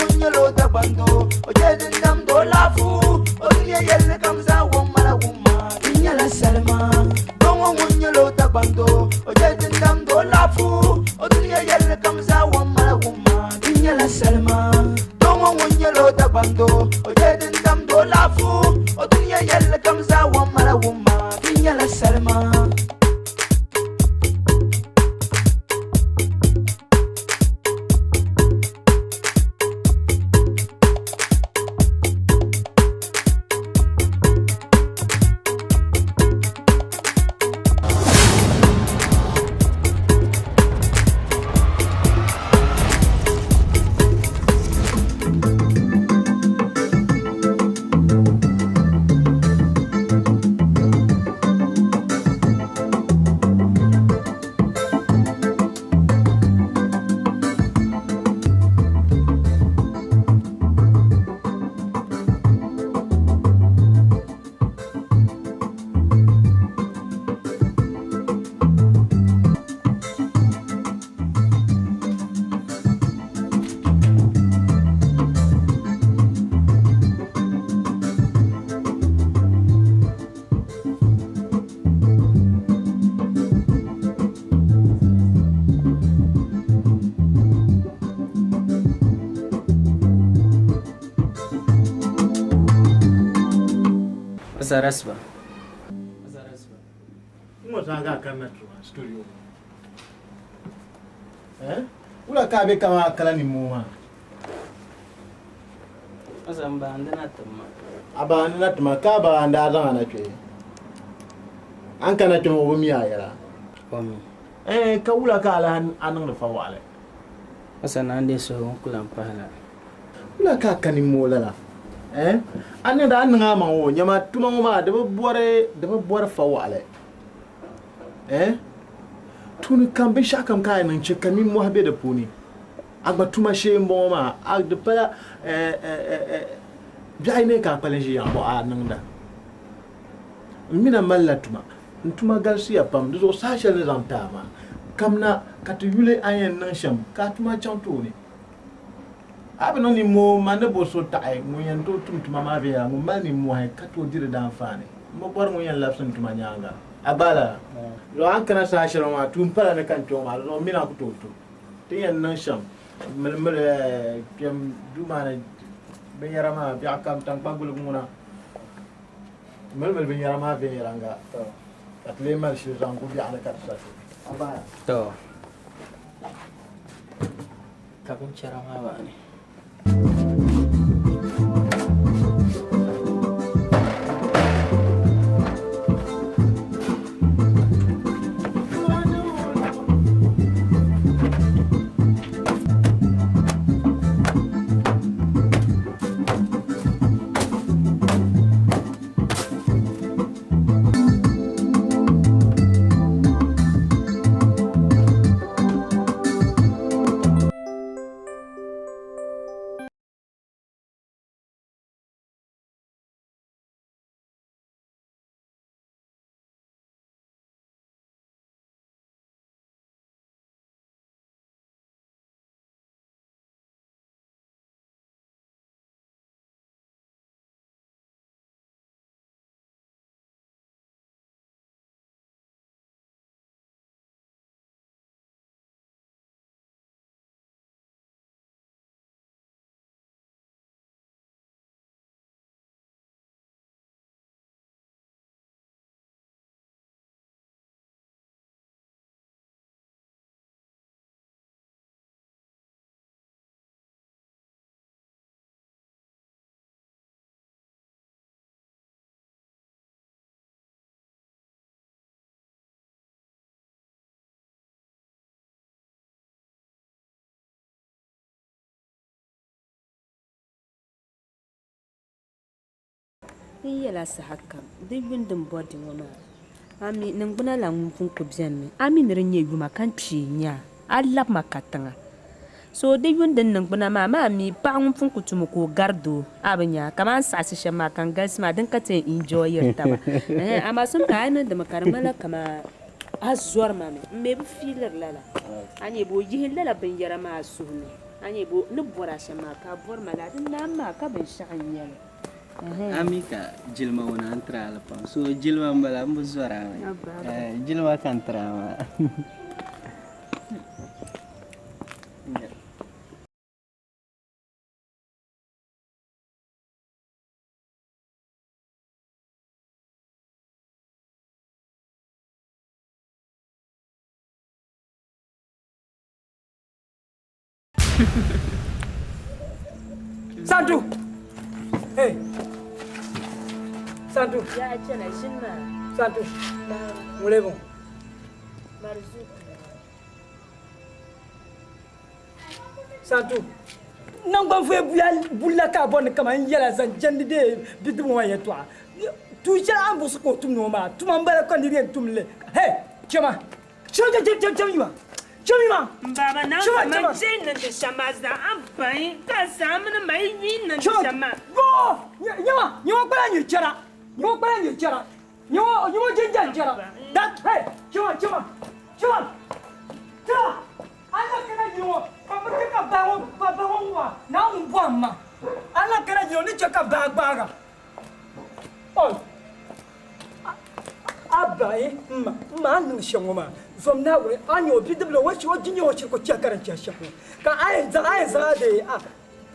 ŋun nyɛla o Dagbandoo, o je din damdi o laafuu, o dunia yɛlli kam zaa wumma la wumma di nyɛla salima. Doo ŋɔ ŋun nyɛla o Dagbandoo, o je din damdi o laafuu, o dunia yɛlli kam zaa wumma la wumma di nyɛla salima. Doo ŋɔ ŋun nyɛla o Dagbandoo, o je din damdi o laafuu, o dunia yɛlli kam zaa wumma la wumma di nyɛla salima. Zarasba. Ŋɔ zaa ka a kanna kpe maa studio ŋɔ. Eh? Wula ka a be kaman a kala nimmoo maa? A zaŋ baandi na ti ma. A baandi na ti ma ka a baandi a zaŋ a na kpe? A ni kana kpe ŋɔ o bi mi a yɛla? O mi. Eh, ka wula ka a lahi a niŋdi fawaɣili? A sani a ni deei suhigu n ku lan pahi la. Wula ka a ka nimmoo lala? Eh? A niŋdi a niŋ a maŋ o nyama tuma ŋɔ maa di bi bɔri di bi bɔri fawaɣili. Eh? Tuuni kam binshɛɣu kam ka a yɛn niŋ chɛ ka nimmɔhi be di puuni. A gba tuma shee m-bɔŋɔ maa, a di pala eh eh eh biɛɣu yi neei ka a kpalim ʒi yaɣa bɔ a niŋda. M mi na malila tuma. N tuma galisiya pam, di zuɣu saha shɛli ni zaŋ ti a maa, kamina ka ti yuli a ni yɛn niŋ shɛm ka a tuma chaŋ tooni. A bi niŋ nimmoo, man ni bo so taɣi ŋun yɛn tooi tum tuma maa viɛnyɛla, ŋun mali nimmɔhi ka tooi di di daanfaani. M bi bɔri ŋun yɛn labisi n tuma nyaaŋa. A gbaai lala? Zuɣu a ni kana saha shɛli ŋɔ maa, tuun pala ni ka n kpe ŋɔ maa, di zuɣu m mi ni a ku tooi tum. Ti ni yɛn niŋ shɛm, milimili kpɛm duu maa ni binyɛra maa biɛɣu kam taŋkpagbuligu ŋuna. Milimili binyɛra maa viɛnyɛliŋga ka ti lee mali shili zaŋ gu biɛɣuni ka ti sa ti. To, ka binchɛra maa baani. N yɛla saha kam di yuli din bɔridi ŋɔ maa, a mi niŋgbuna la ŋun pun kuli benimi, a mi ni di nyɛ yuma ka n kpee nya a, a labi ma katiŋa. So di yuli din niŋgbuna maa, amaa a mi paɣa ŋun pun kuli tumi ka o gari doo, a bi nya kamani a ni saɣisi shɛm maa ka n galisi maa din ka ti yɛn enjoyiri taba. Ɛhɛn amaa sometimes a yi niŋdimi ka di ŋmanila kaman a zɔri ma mi, m mi bi fiiliri lala. A nya bɛ o yihi lala binyɛra maa a suhu ni. A nyɛ bo ni bɔri a shɛm maa ka a bɔri ma laa di naam maa ka binshɛɣu n-nyɛ li. A mi ka jilima ŋuna n tiri a li pam so jilima n bala n bi zɔri a mi jilima ka n tiri a maa. Santu! Hey! Santu! Ya chana ʒini maa. Santu! Ŋuli bɔ? Marzuku. Santu! Naŋgban foye buya bulla ka a bɔri ni kaman n yɛla zaŋ jɛndi dee bidib ŋɔ maa yɛtɔɣa. Tuun shɛli a ni buɣisi ka o tum ni o maa, tuma m-bala ka niri yɛn tum li. Hey! Chama! Chama chama chama chama yima! Chama yima! N baaba na Chama ma chama! je niŋdi shɛm maa zaa a bahi ka zaa mini ma yi yui niŋdi Chama! shɛm maa. Yoo! Nyama! Nyama kpala nyɛ chɛra! Nyama kpala nyɛ chɛra! Nyama nyama jinjam chɛra! Da hey! Chama chama! Chama! Chama! A la kana yili ŋɔ ka mi ti ka baa ŋɔ ba ba ŋɔ ŋɔ Naawuni bɔhim ma. A la kana yili ŋɔ ni chɛ ka baa gbaaga. Oi! A bahi m ma, m ma a ni niŋ shɛm ŋɔ maa, zom Naawuni, a nya o bidibila o o jinjam o shiri ka o chɛhi ka din chɛhi shɛm ŋɔ. Ka a yɛn zaŋ a yɛn zaŋ a dee a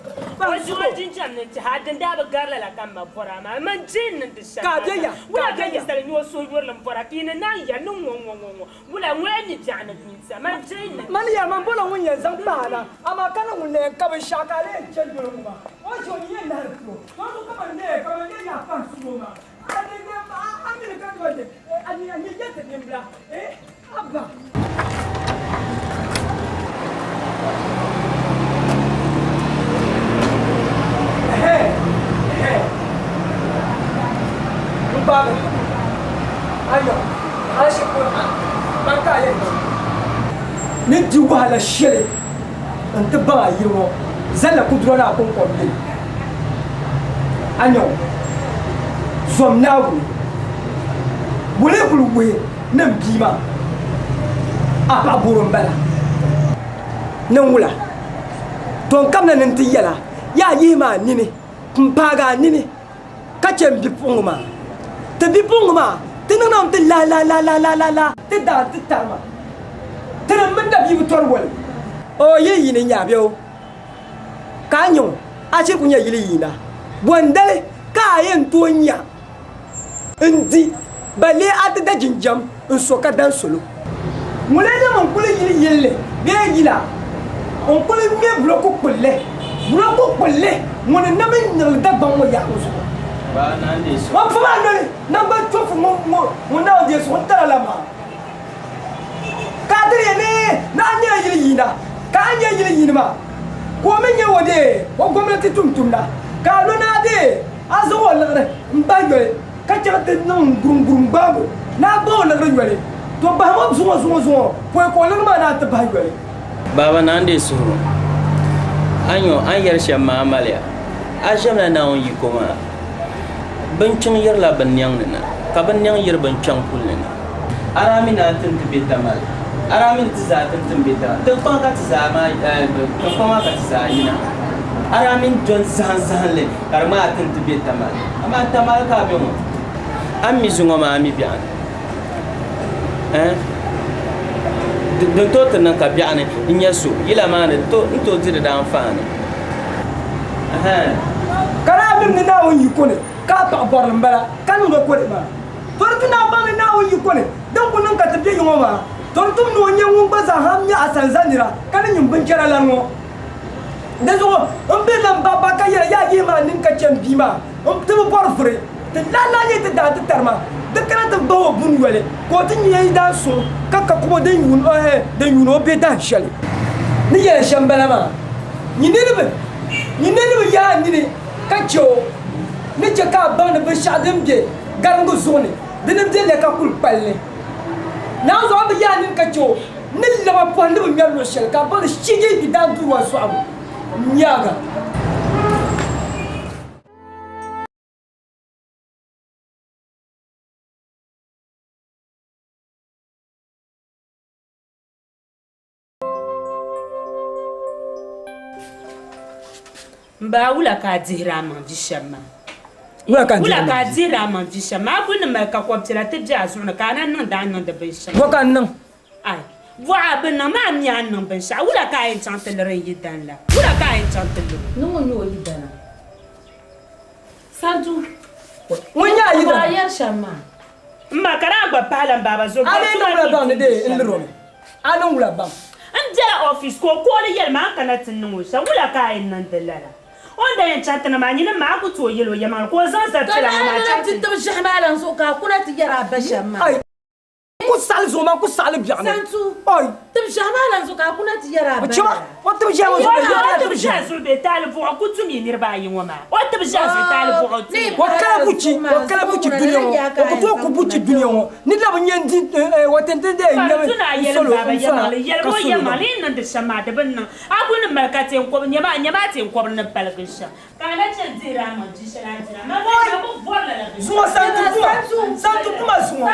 O ʒi o jinjam ni n-tɛhi a din daa bi gari lala ka m ma bɔri a maa. Man je n niŋdi shɛm Ka a maa be zaa. ya, Wula ka a ka be ya. ninsal nya o suhuyurili m-bɔra ka yi ni naan yɛli ni ŋɔ ŋɔ ŋɔ ŋɔ. Wula ŋɔ yɛn nyɛ biɛɣu ni binsa. Man je n niŋdi Man yɛri man bɔla ŋun yɛn zaŋ pahi a na, amaa ka ni ŋun na yɛn ka binshɛɣu ka a lee yɛn chɛ doli ŋɔ maa. O ʒi o ni yɛn nahiri ti o, ka o zuɣu kaman neei, kaman neei yaa pahi su o maa. A di ne a mini ka doli di, a ni a ni yɛ ti nimbila, eh, Abba. Ɛhɛ, ɛhɛ, n gbaagi li. Ayɔ, hali shikuru ha, man ka a yɛn niŋ. Ni di wahala shɛli n-ti baŋ a yili ŋɔ zalila kudura ni a kɔŋkɔm beni. A nya o, zom Naawuni. Wula kuli wuhi ni m bia maa a paɣa bɔro m-bala? Ni ŋula? To n kamina ni n ti yɛl a, yaa yihi ma a nini, m-paagi a nini ka chɛ m bipuɣiŋga maa. Ti bipuɣiŋga maa ti niŋ Naawuni ti lahi lahi lahi lahi lahi lahi ti daa ti tari ma. Tinim mini dabia bi tɔri woli. O yili yiini n-nyɛ a bɛ o? Ka a nya o, a shiri ku nya yili yiina. Bɔndali ka a yɛn tooi nya n-di balee a ti da jinjam n-so ka dan salo. Ŋuni nim n-kuli yili yilli bee yila n-kuli ŋme buloku kpulli, buloku kpulli ŋuni n-na mi niŋli Dagbaŋ ŋɔ yaɣibu zuɣu. Ŋun pun maa noli naŋgban tofu ŋun Naawuni deei suhu n-tara la maa. Ka a tiri ya ni ni a nyɛla yili yiina, ka a nyɛ yili yiini maa, ka o mi nyɛ o dee o gomnati tumtumda, ka a lo ni a dee a zaŋ o liɣiri m-bahi yoli ka chaŋ ti niŋ gurimgurim gbaabu ni a gbaai o liɣiri yoli, to bahim o zuŋɔ zuŋɔ zuŋɔ pɔi ka o liɣiri maa naan ti bahi yoli. Baaba naa n-deei suhigu. A nya o, a ni yɛli shɛm maa maliya. A ʒiɛmla Naawuni yiko maa. Binkpiŋ yirila binnɛŋ ni na, ka binnɛŋ yiri binkpiɛŋ puli ni na. A daa mi ni a ti ni ti be Tamale. A daa mi ni ti zaa ti ni ti be Tamale. Tiŋkpaŋ ka ti zaa maa, tiŋkpaŋ maa ka ti zaa yina. A daa mi ni dɔni zahinzahinli ka di ŋmaai a ti ni ti be Tamale. Amaa Tamale ka a be ŋɔ. A ni mi zuŋɔ maa a mi biɛɣuni. Eh? Din tooi ti niŋ ka biɛɣuni n-nyɛ so yila maa ni n tooi di di daanfaani. Ka daa niŋ ni Naawuni yiko ni ka a paɣ bɔrili m-bala ka niŋd o kɔre maa. To di tu ni a baŋ ni Naawuni yiko ni din ku niŋ ka ti be yiŋɔ maa, to di tum ni o nyɛ ŋun gba zaa ha m-mi asanza nira ka ni nyin binchɛra lan ŋɔ. Dinzuɣu m be lan ba ba ka yɛli, Yaa yihi ma a nini ka chɛ m bia maa, m ti bi bɔri vuri. Ti lahi lahi yi ti daa ti tari ma, di kana ti bah o buni yoli, ka o ti nya yi daa suŋ ka ka kubo din yuun o, din yuun o be dahin shɛli. Ni yɛli shɛm bala maa, nyi niriba, nyi niriba yaa nini ka chɛ o, ni chɛ ka a baŋ ni binshɛɣu din be garingu zuɣu ni, di ni be lɛ ka kul kpali ni. Naanzuɣu a bi yaa nini ka chɛ o ni lab a pɔhim ni bi ŋmɛri luɣ shɛli, ka a baŋ ni shije yi daa duur a sɔɣibu nyaaŋa. M ba, wula ka a dihiri a maŋ vi shɛm maa? Wula ka n Wula dihiri ka a maŋ vi? dihiri a maŋ vi shɛm maa? A kul ni mali ka kɔbipiɛla ti be a zuɣu ni ka a na niŋdi a ni niŋdi binshɛŋa. Bɔ ka n niŋ? Ai, bɔɣa a bi niŋ maa mi a ni niŋ binshɛɣu. Wula ka a yɛn chaŋ ti liri n yidan la? Wula ka a yɛn chaŋ ti lir o? Ni ŋun nyɛ o yidana. Santu, Ŋun nyɛ a bɔ yidana. a yɛri shɛm maa? M ma, ka daa gba pahila m baaba zuɣu A bɔri lee tuma niŋ wula ni baŋ ni tumdi dee n shɛm lir o maa. mi? A niŋ wula baŋ? N bela ɔfis ka o kooli yɛli ma a ni kana ti niŋ o shɛm. Wula ka a yɛn niŋ di lala? O ni daa yɛn chaŋ ti niŋ maa, nyini m-ma a ku tooi yɛl o yɛlimaŋli ka o zaŋ zab Ka piɛla ŋɔ naa maa ni chaŋ ti ti tib ʒiɛhi maa lan zuɣu ka a kuna ti yɛri a ba shɛm maa. Ai, n ku saɣili zuɣu maa, n ku saɣili biɛɣu ni. Santu, Oi! tib ʒiɛhi maa lan zuɣu ka a kuna ti yɛri a ba O chɛ ma, lala. o tib ʒiɛhi ŋɔ zuɣu, O bɛ yɛrila tib tib ʒiɛhi ʒiɛhi. zuɣu bee taali buɣa ku tum yi niriba ayi ŋɔ maa. O tib ʒiɛhi zuɣu taali buɣa Ni tum ya. O kala buchi, o kala buchi dunia ŋɔ, o ku tooi ku buchi dunia ŋɔ. Ni la bi nya n-di, o ti di dee Ka di nyami tu ni a n yɛli solo, m baaba n sɔna yɛlimaŋli, yɛlimi ka o solo ba. yɛlimaŋli yi ni niŋdi shɛm maa di bi niŋ. A kul ni mali ka teenkɔb, nyama a teenkɔbiri ni paligi shɛm. Ka a na chɛ n-dihiri a maŋ bia shɛli a ni dira maa, Oi! a bi bɔri lala binshɛɣu. Zuŋɔ santu puma, santu puma zuŋɔ.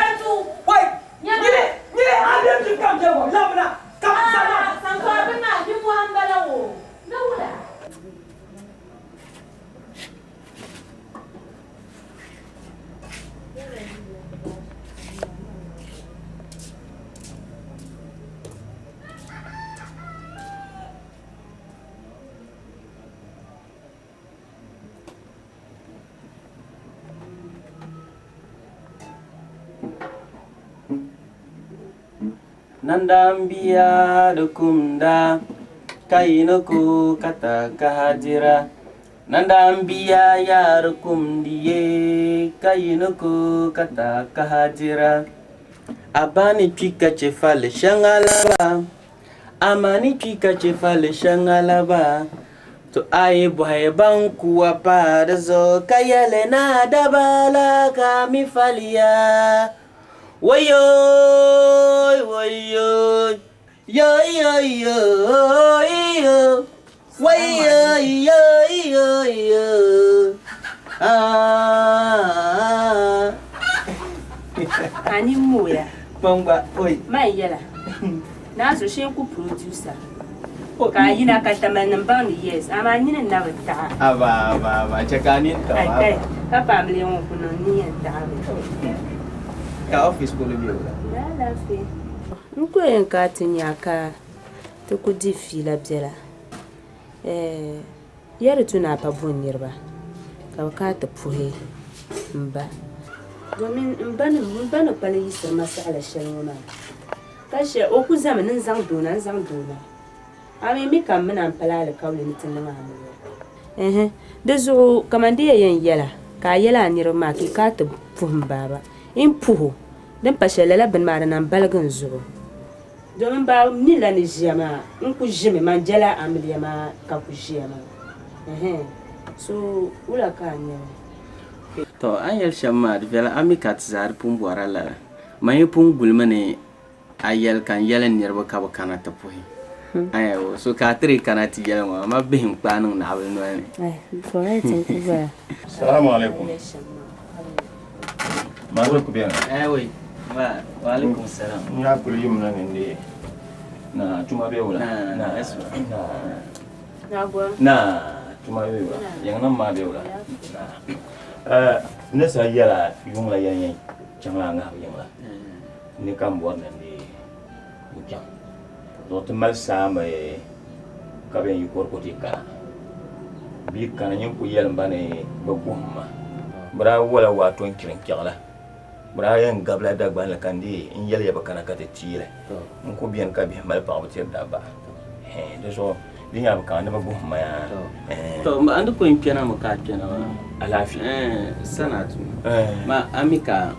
Oi! Nyini, nyini a bɛ bim kam bɛ ŋɔ, labina ka m sana. Santu a bi maa, nimmohi m-bala o. Na wula? Nandambiya di kumda ka yino ku ka takaha dira. Nandambiya yaari kumdi ye ka yino ku ka takaha dira. A ba ni kpi ka chɛ fali shɛŋa la ba. A ma ni kpi ka chɛ fali shɛŋa la ba. To a yi bɔhi ban kuwa pa di zuɣu ka yɛli ni a daba la ka a mi faliya. Wayooi wayooi yoyoyoyo wayoyoyoyo ah. A nini mooya. Kpam gba oi. Man yɛla, Naa so shee n-ku producer ka a yina ka Tamale nim baŋ ni yes, amaa nyini n-na bi taɣi. Aba aba aba chɛ ka a nini taɣi Ai kai, ka paamili ŋɔ ku niŋ nini yɛn taɣi mi. Ka office polo be wula? Di alaafee. N ku yɛn ka ti nya ka ti ku di fiila biɛla. Ɛɛh ya di tu ni a pa bo niriba ka bɛ kana ti puhi m ba. Domin m ba ni m ba ni kpali yiɣisiri ma saɣila shɛli ŋɔ maa, ka shɛli o ku zami ni n zaŋ doo na, n zaŋ doo na. A mi mi ka m mini a m-pali alikauli ni ti niŋ amiliya. Ɛɛh, di zuɣu kaman di ya yɛn yɛla ka a yɛli a niriba maa ka yi kana ti puhi m baaba. N puh o, din pa shɛli lala bini maa di na m-baligi n zuɣu. Domin ba mi la ni ʒiya maa, n ku ʒimi, man jɛla amiliya maa ka ku ʒiya maa. Ɛhɛn. So wula ka a nya li? Tɔ, a ni yɛli shɛm maa di viɛla, a mi ka ti zaa di pun bɔrila lala. Man yi pun gulimi ni a yɛli ka n yɛli n niriba ka bɛ kana ti puhi. Ayo, so ka a tiri kana ti yɛli ŋɔ, amaa bihi n-kpaai niŋ naɣibil noli ni. Ai, correct n-ku bala. Salamu alaikum. Maa zo ku beni. Eh wai, wa wa alaikum salam. N yaa kuli yimina ni n deei. Na tuma be wula? Na, na, na. Na gwa. Na tuma be wula? Yiŋnim maa be wula? Na. Eh, ni sa yɛla yuŋ la yɛn yɛn chaŋla ŋahibu yiŋ la. Ni ka m bɔri ni n deei n chaŋ. Zuɣu ti mali saamba ka bɛ yɛn yi kɔriko ti kana. Bɛ yi kana nyin ku yɛlim ba ni bɛ guhim ma. Bɛ daa wala waato n-chiri n-kpiɛɣi la. Bɛ daa yɛn gabila Dagbanli ka n dii n yɛli ya bɛ kana ka ti teei li. N ku beni ka bihi mali paɣibu tiri dabba. Ɛɛn di zuɣu di nyɛla bɛ kana ni bɛ guhim ma yaa. Ɛɛn. To m ba, a ni ku yɛn kpɛna mi ka a kpɛna maa. Alaafee. Ɛɛn Sanatu, ma a mi ka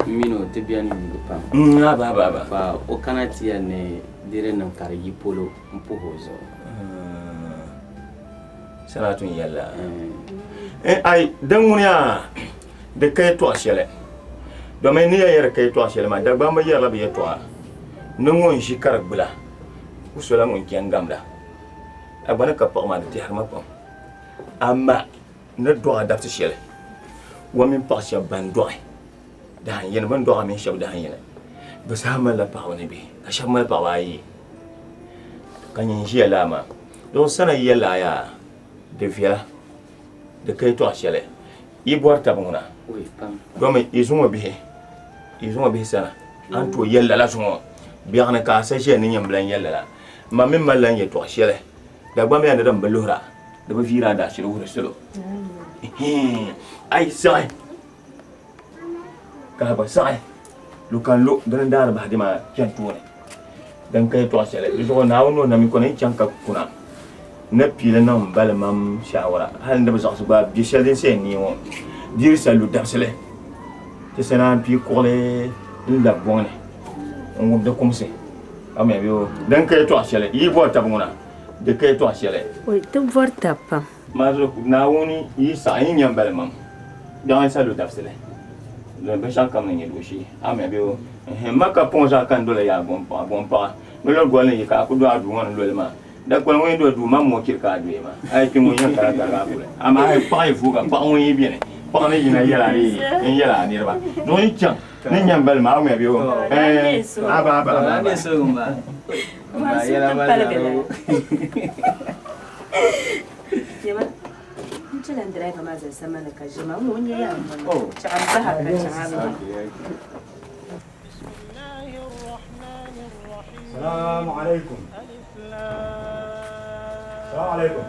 m mini o ti beni yuugi pam. Aba, aba, aba. Ka o kana ti yɛli ni di di niŋ ka di yi polo m-puhi o zuɣu. Sanatu n-yɛli la. Ai, din ŋuni yaa di ka yɛtɔɣ shɛli. Domin ni ya yɛri ka yɛtɔɣ shɛli maa, Dagbamba yɛrila bɛ yɛtɔɣa ni ŋun ʒi ka di gbula ku sola ŋun chani gamda. A gba ni ka paɣ maa di tɛhiri ma pam. Amaa n ni dɔɣi a dabisi shɛli, o mini paɣ shɛb bɛn dɔɣi dahin yini, bɛ ni dɔɣi a mini shɛb dahin yini, bɛ zaa malila paɣiba ni bihi, ka shɛb mali paɣiba ayi. Ka nyin ʒiya laa maa, di zuɣu sana yi yɛli a yaa, di viɛla. Di ka yɛtɔɣ shɛli yi bɔri tab ŋuna, domi yi zaŋ o bihi, yi zaŋ o bihi sana, a ni tooi yɛli lala zuŋɔ biɛɣuni ka a sa ʒiya ni nyɛ m bi lan yɛli lala. M ma mi mali lan yɛtɔɣ shɛli Dagbamb ya ni din bi luhira, di bi viiri a daashili wuhiri salo. A yi saɣi ka a gba saɣi lu ka n lu dini n-daari bahi di maa chani tooni. Din ka yɛtɔɣ shɛli di zuɣu Naawuni ni o nam yiko ni n chaŋ ka kuna ni piili niŋ m ba limam shaawara hal n di bi zaɣisi gba biɛ shɛli din sa yɛn neei ŋɔ diri sa lu dabisili ti sa naan pii kuɣili n-labi bɔŋ ni n-wum di kumsi. Amina bɛ o. Din ka yɛtɔɣ shɛli yi bɔri tab ŋuna, di ka yɛtɔɣ shɛli. Oi, ti bɔri tab pam. Maa zuɣu Naawuni yi saɣi yi nya m balimam biɛɣu n-sa lu dabisili, domi binshɛɣu kam ni nyɛ dooshee. Amina bɛ o. Ɛhɛn, m ma ka pɔŋ zaa ka n dola yaa gɔmpaɣa, gɔmpaɣa. Bɛ lɔri goli ni yi ka a ku do a duu ŋɔ ni loli maa. Dakoli ŋun yi do duu man ŋɔ chiri ka a doya maa. A yi kpi ŋun yɛn kana garigi a kuli. Amaa a yi paɣa yi vuuga, paɣa ŋun yi beni, paɣa ni yina yɛla a ni n yɛla a niriba. Zuɣu yi chaŋ ni nya m balima a ŋmɛ bɛ o. Ɛɛn, aba aba aba aba. Salamu alaikum. Salamu alaikum.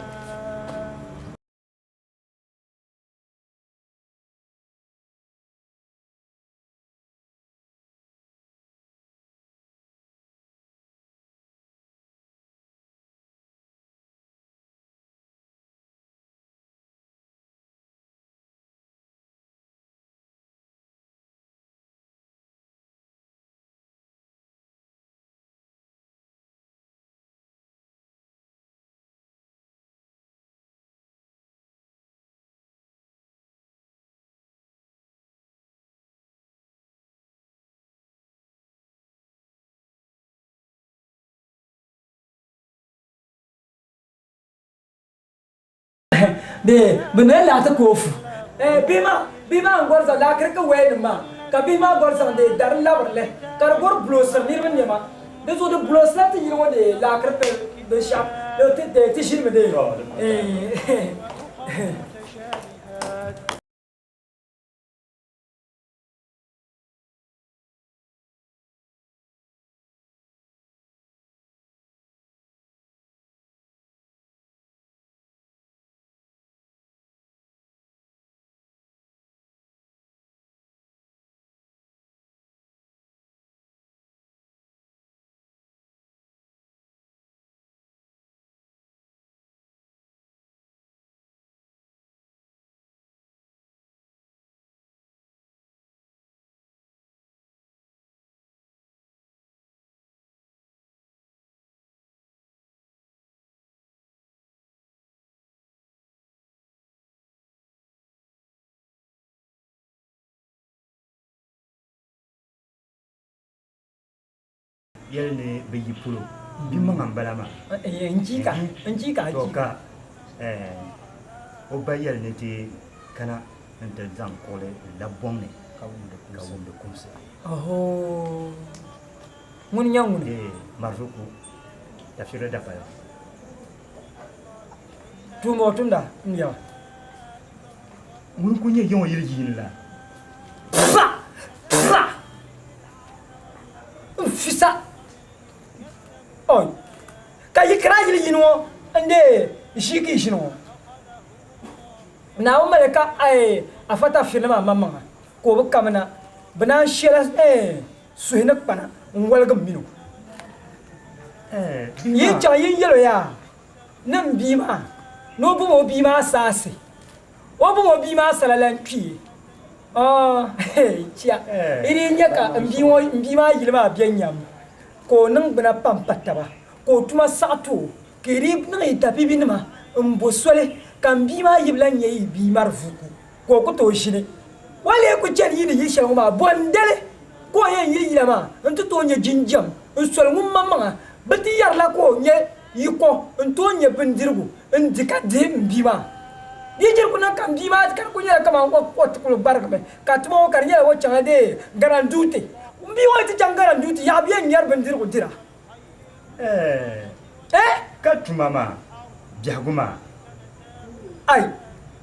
Bee bɛ niŋ laati ka o fu. Bihi maa bihi maa n-gɔri zaŋ laakiri ka wayanima maa ka bihi maa gɔri zaŋ di dari labiri li ka di gɔri bulosiri niriba nɛma. Di zuɣu di bulosila ti yili ŋɔ di laakiri pili binshɛɣu ti ʒinimi di. Yɛli ni bɛ yi polo bi maŋa m-bala maa. N-chika, n-chika, To ka o ba yɛli ni ti kana nti zaŋ kuɣili n-labi bɔŋ ni ka wumdi kumsi. Ohoo! Ŋuni n-nyɛ ŋuni? Ee, Marzuku, tafsiri dapala. Tuuma o tumda n-yɛba. Ŋuni n-kuli nyɛ yiŋɔ yili yiini la? Pa! Pa! N fisa! Oi! Ka yi kara yili yini ŋɔ n-deei ʒii ka yi ʒini ŋɔ. Naawuni mali ka afa tafsiri maa maŋmaŋa ka o bi kamina bɛ naan shɛla suhi ni kpana n-woligi m mini o. Yi chaŋ yi yɛl o yaa ni m bia maa ni o bom o bia maa saasi, o bom o bia maa sala lan kpi. Chia, yi dii nya ka m bia maa yili maa be nyam, ka o niŋgbuna pam pa taba, ka o tuma saɣi ti o, ka yi dii niŋ yi dabibinima m-bo soli ka m bia maa yi bi lan nya yi bia Marivuku. Ka o ku tooi ʒini. O lee ku chani yi ni yili shɛli ŋɔ maa, bɔ n-dali ka o yɛn yili yila maa nti tooi nya jinjam n-soli ŋun maŋmaŋa? Bɛ ti yɛrila ka o nya yiko n-tooi nya bindirigu n-di ka dihi m bia maa. Di yi jiri ku niŋ ka m bia maa ka di kul nyɛla kaman o ti kul gbarigimi ka tuma ŋɔ ka di nyɛla o chaŋla dee Garanduuti. M bia ŋɔ yi ti chaŋ Garanduuti yaɣa bɛ yɛn nyari bindirigu dira. Ɛɛ! Ka tuma maa, biɛhigu maa. Ai!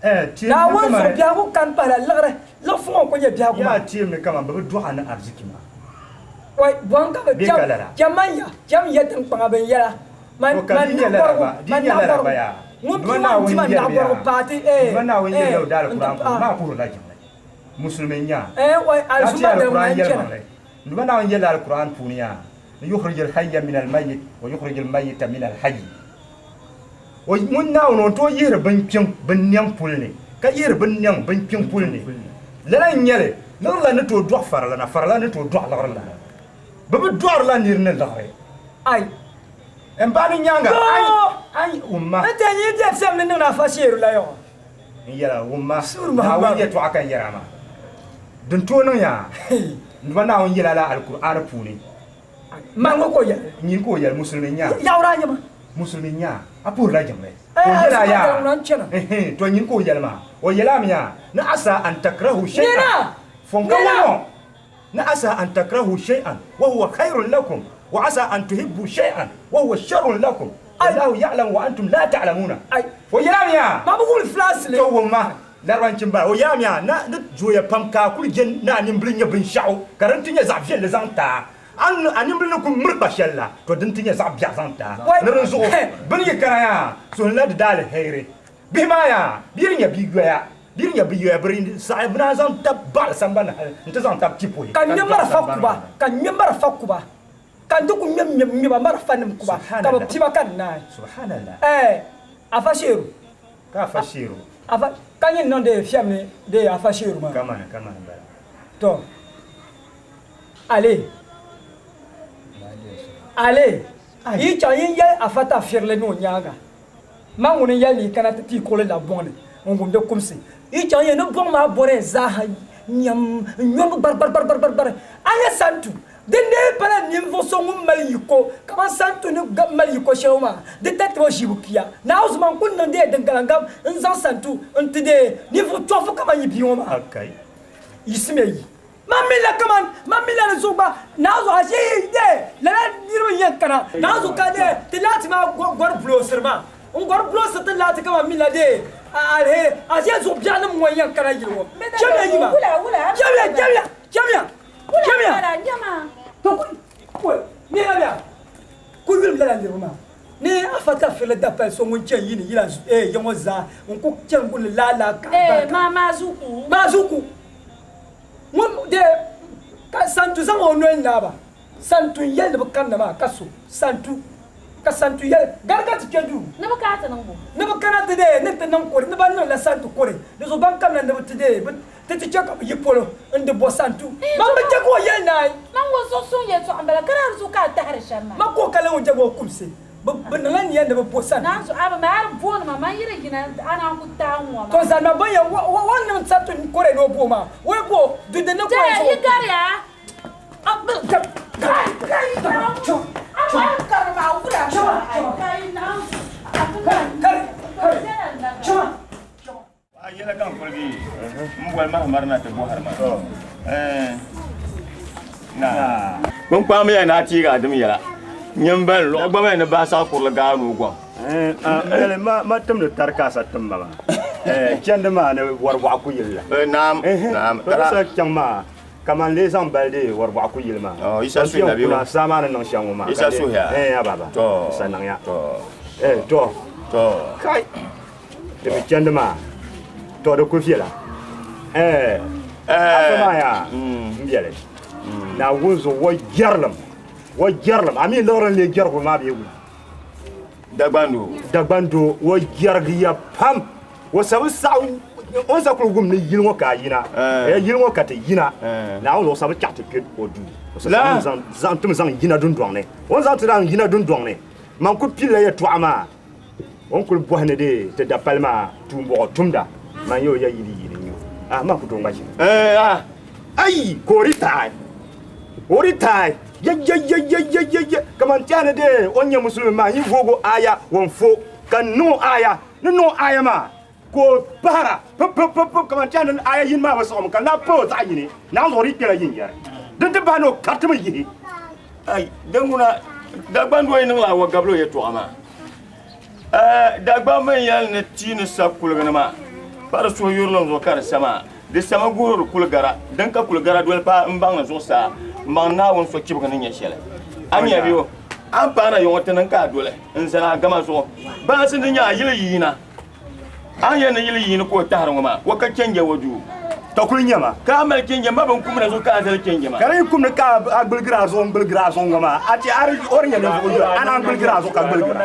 Naawuni zuɣu biɛhigu kani pahila liɣiri, liɣifu ŋɔ n-kuli nyɛ biɛhigu maa. Yaa teemi kaman bɛ bi dɔɣi a ni ariziki maa. Wai, bɔhim ka bɛ Bee cham, ka lala? cham man ya, cham ya tiŋkpaŋa binyɛra. Man, To ka man di nyɛ lala naɣigɔrigu, gba, di man nyɛ lala naɣigɔrigu. gba yaa. Ŋun Duuma pii maa n-ti Naawuni man yɛli naɣigɔrigu yaa. paai ti, eh, Duuma Naawuni eh, yɛli o n-ti daalikuran puuni, paai. maa puhirila jiŋli. Musulimi n-nyɛ a. Eh, wai, Ka ti alizuma dini Alikuran ŋuna n-chana. yɛlimaŋli. Duuma Naawuni yɛli Alikuran puuni yaa, ni yukhrijil hayya minal mayyit wa yukhrijil mayyita minal hayyi. O, ŋun Naawuni o ni tooi yihiri binkpiŋ binnɛŋ puli ni, ka yihiri binnɛŋ binkpiŋ puli ni. Lala n-nyɛ li, liɣiri la ni tooi dɔɣi faralana, faralana ni tooi dɔɣi liɣiri lana. Bɛ bi dɔɣirila nir ni liɣiri. Ai! M ba ni nyaaŋa, ai, Yoo! ai, wumma. N ti yi di fiɛm ni niŋdi afa sheeru la yɔɣɔ. N yɛla, wumma, Suuri maham Naawuni ba. yɛtɔɣa ka n yɛri a maa. Din tooi niŋ ya, n Duuma Naawuni yɛl a la Alkur'aani puuni. Man ŋɔ ka o yɛli. Nyini ka o yɛli, Musulimi n-nyɛ a. Yawura a nyɛ ma. Musulimi n-nyɛ a, a puhirila jiŋli. Eh, Ka o yɛli a Alizuma yaa, dali ŋuna n-chana. Ɛhɛn, tɔ nyini ka o yɛli maa. O yɛli a mi yaa, ni asa an takrahu shay'an. Nina! Fɔŋ ka Nina! ŋɔ. Ni asa an takrahu shay'an wa huwa khayrun lakum wa asa an tuhibbu shay'an wa huwa sharrun lakum wallahu ya'lamu wa antum la ta'lamuna. Ai. O yɛli a mi yaa, Ma bi wum filaasili. Tɔ wumma, Larabanchi m-bala. O yɛli a mi yaa, na di zooya pam ka a kuli je ni a nimbili nyɛ binshɛɣu ka di ni ti nyɛ zaɣ viɛlli zaŋ ti a. A ni a nimbili ni kuli miri kpa shɛli la, tɔ di ni ti nyɛ zaɣ biɛɣu zaŋ ti a. Ni dinzuɣu bɛ ni yi kana yaa, suhunla di daaliheri. Bihi maa yaa, bɛ yi di nyɛ bɛ yoya, bɛ yi di nyɛ bɛ yoya, bɛ di saɣi bɛ naan zaŋ tab baɣili sambani hali nti zaŋ tab ti puhi. Ka n ŋme marafa kuba, ka n ŋme marafa kuba, ka n ti ku ŋme ŋmɛbu ŋmɛba marafanim kuba, ka bɛ pi ba ka di naai. Subhanallah. Ɛɛ, Afa Sheeru. Ka Afa Sheeru. Afa, ka nyin niŋ dee fiɛm ni dee Afa Sheeru maa. Kamani, kamani m-bala. Tɔ! Ale, Ale, yi chaŋ yin yɛli Afa Tafirili ni o nyaaŋa, Man ŋuni n-yɛli ni yi kana ti ti yi kuɣili labi bɔŋ ni n-wum di kumsi. Yi chaŋ yɛn ni bɔŋ maa bɔrɛ zaaha nyam n-nyombu gbarigbarigbarigbarigbar. A nya santu, di neei pala ninvuɣ so ŋun mali yiko kaman santu ni mali yiko shɛli ŋɔ maa, di taritiba ʒiibu pia. Naawuni zuɣu man kul niŋ deei din galiŋgam n-zaŋ santu n-ti deei ninvuɣ chɔɣifu kaman yi bia ŋɔ maa. Yiɣisimiya yi. Man mi la kaman man mi la di zuɣu gba naanzu a ʒe yi de lala niriba n-yɛn kana naanzu ka de ti laati maa gɔri buloosiri maa n gɔri buloosiri ti laati kaman mi la de aliheri a ʒe zuɣu biɛɣunim ŋɔ n-yɛn kana yili ŋɔ chamiya yi maa chamiya chamiya chamiya chamiya to ku nira bia ku yulim lala niriba maa ni afa tafirili dapali so ŋun chani yi ni yila ya ŋɔ zaa n ku chani guli lala ka barika maazuku Ŋun de ka Santu zaŋ o noli naai ba, Santu n-yɛli ni bɛ kanna maa ka so Santu. Ka Santu yɛli, Gari ka ti kpe duu. Ni bɛ kana ti niŋ bo? Ni bɛ kana ti deei ni ti niŋ kore, ni ban niŋla Santu kore. Di zuɣu ban kamina ni bɛ ti deei bɛ ti ti chɛ ka bɛ yi polo n-di bo Santu. Man bi chɛ ka o yɛli naai. Man ŋɔ zuɣu suŋ yɛltɔɣa m-bala, ka daa di zuɣu ka a tahiri shɛm maa. Man ka o ka lan o jɛba o kumsi. Bɛ bi niŋla nia ni bɛ bo sani. Naanzu, a bi mali a di booni ma, man yi di yina a naan ku taai n-ŋɔ maa. To zalima bɔn ya o ni niŋ sariti kore ni o bo maa, o yi bo du din ni kore zuɣu. Yi gariya. A yɛla ka n kuligi m boli Mahamari na ti bɔhiri ma. Naa. Kpunkpaŋ ya ni a teegi a dim yɛla. Nyini ban luɣa gba mali ni bahi kurili gaari o gɔŋ. Yɛli ma timdi tarikasa tim ma maa. Chandi maa ni wɔribɔɣu ku yili la. Naam, naam. Sa chaŋ maa kaman lee zaŋ bali deei wɔribɔɣu ku yili maa. Yisa suhi na bɛ kuna saa maa ni niŋ shɛm ŋɔ maa. Yisa suhi ya. Ya baba. To. Yisa niŋ ya. To. To. To. Kai. Ti bi chandi maa, tɔ di ku viɛla. Ɛɛ, afa maa yaa, m biɛli. Naawuni zuɣu wa jɛrilim, wa jɛrilim. A mi liɣiri n-lee jɛrigu maa bee wula? Dagbandoo. Dagbandoo, wa jɛrigiya pam. O sa bi saɣi, o ni sa kuli wum ni yili ŋɔ ka a yina, ɛɛ yili ŋɔ ka ti yina, Naawuni zuɣu o sa bi chaɣi ti kpe o duu. O sa zaŋ ti mi zaŋ yina dundɔŋ ni. O ni zaŋ ti zaŋ yina dundɔŋ ni, man kuli pilila yɛtɔɣa maa. O ni kuli bɔhi ni di ti dapali maa tuumbuɣu tumda, man yɛ o ya yili yili n-nyɛ o. Ah, man ku tooi ŋma ʒini. Ah, ayi, ka o di taai. O di taai. Ye, ye, ye, ye, ye, ye, ye. Kaman tɛha ni dee o ni nyɛ musulimi maa, yi voog o aaya, o ni fo, ka n niŋ o aaya. Ni niŋ o aaya maa, ka o pahira, pip, pip, pip, pip, kaman tɛha ni aaya yini maa bi siɣimi, ka n lahi pahi o zaɣ yini. Naawuni zuɣu di yi kpɛla yinyari. Din ti bahi ni o karitimi yihi. Ai, din ŋuna, Dagban doo yi niŋla awa gabili o yɛtɔɣa maa. Dagban mi yɛli ni tia ni sa kuligi ni maa, Pa di suhuyurilim zuɣu ka di sa maa. Di sama guhiri kuligara din ka kuligara doli paai m-baŋ ni zuɣusaa m-baŋ Naawuni sochibigi ni nyɛ shɛli. A nya bɛ o, a ni paana yiŋɔ ti niŋ ka a doli n-zani a gama zuɣu. Baansi ni nyɛ a yili yiina. A ni yɛli ni yili yiini ka o tahiri ŋɔ maa, o ka chɛnjɛ o duu. Ka kuli nyɛ ma. Ka a mali chɛnjɛ ma binkumda zuɣu ka a zali chɛnjɛ maa. Ka di yi kumdi ka a gbuligiri a zuɣu n-gbuligiri a zuɣu ŋɔ maa, a ti a o di nyɛ ninvuɣ yuri, a naan gbuligiri a zuɣu ka gbuligira.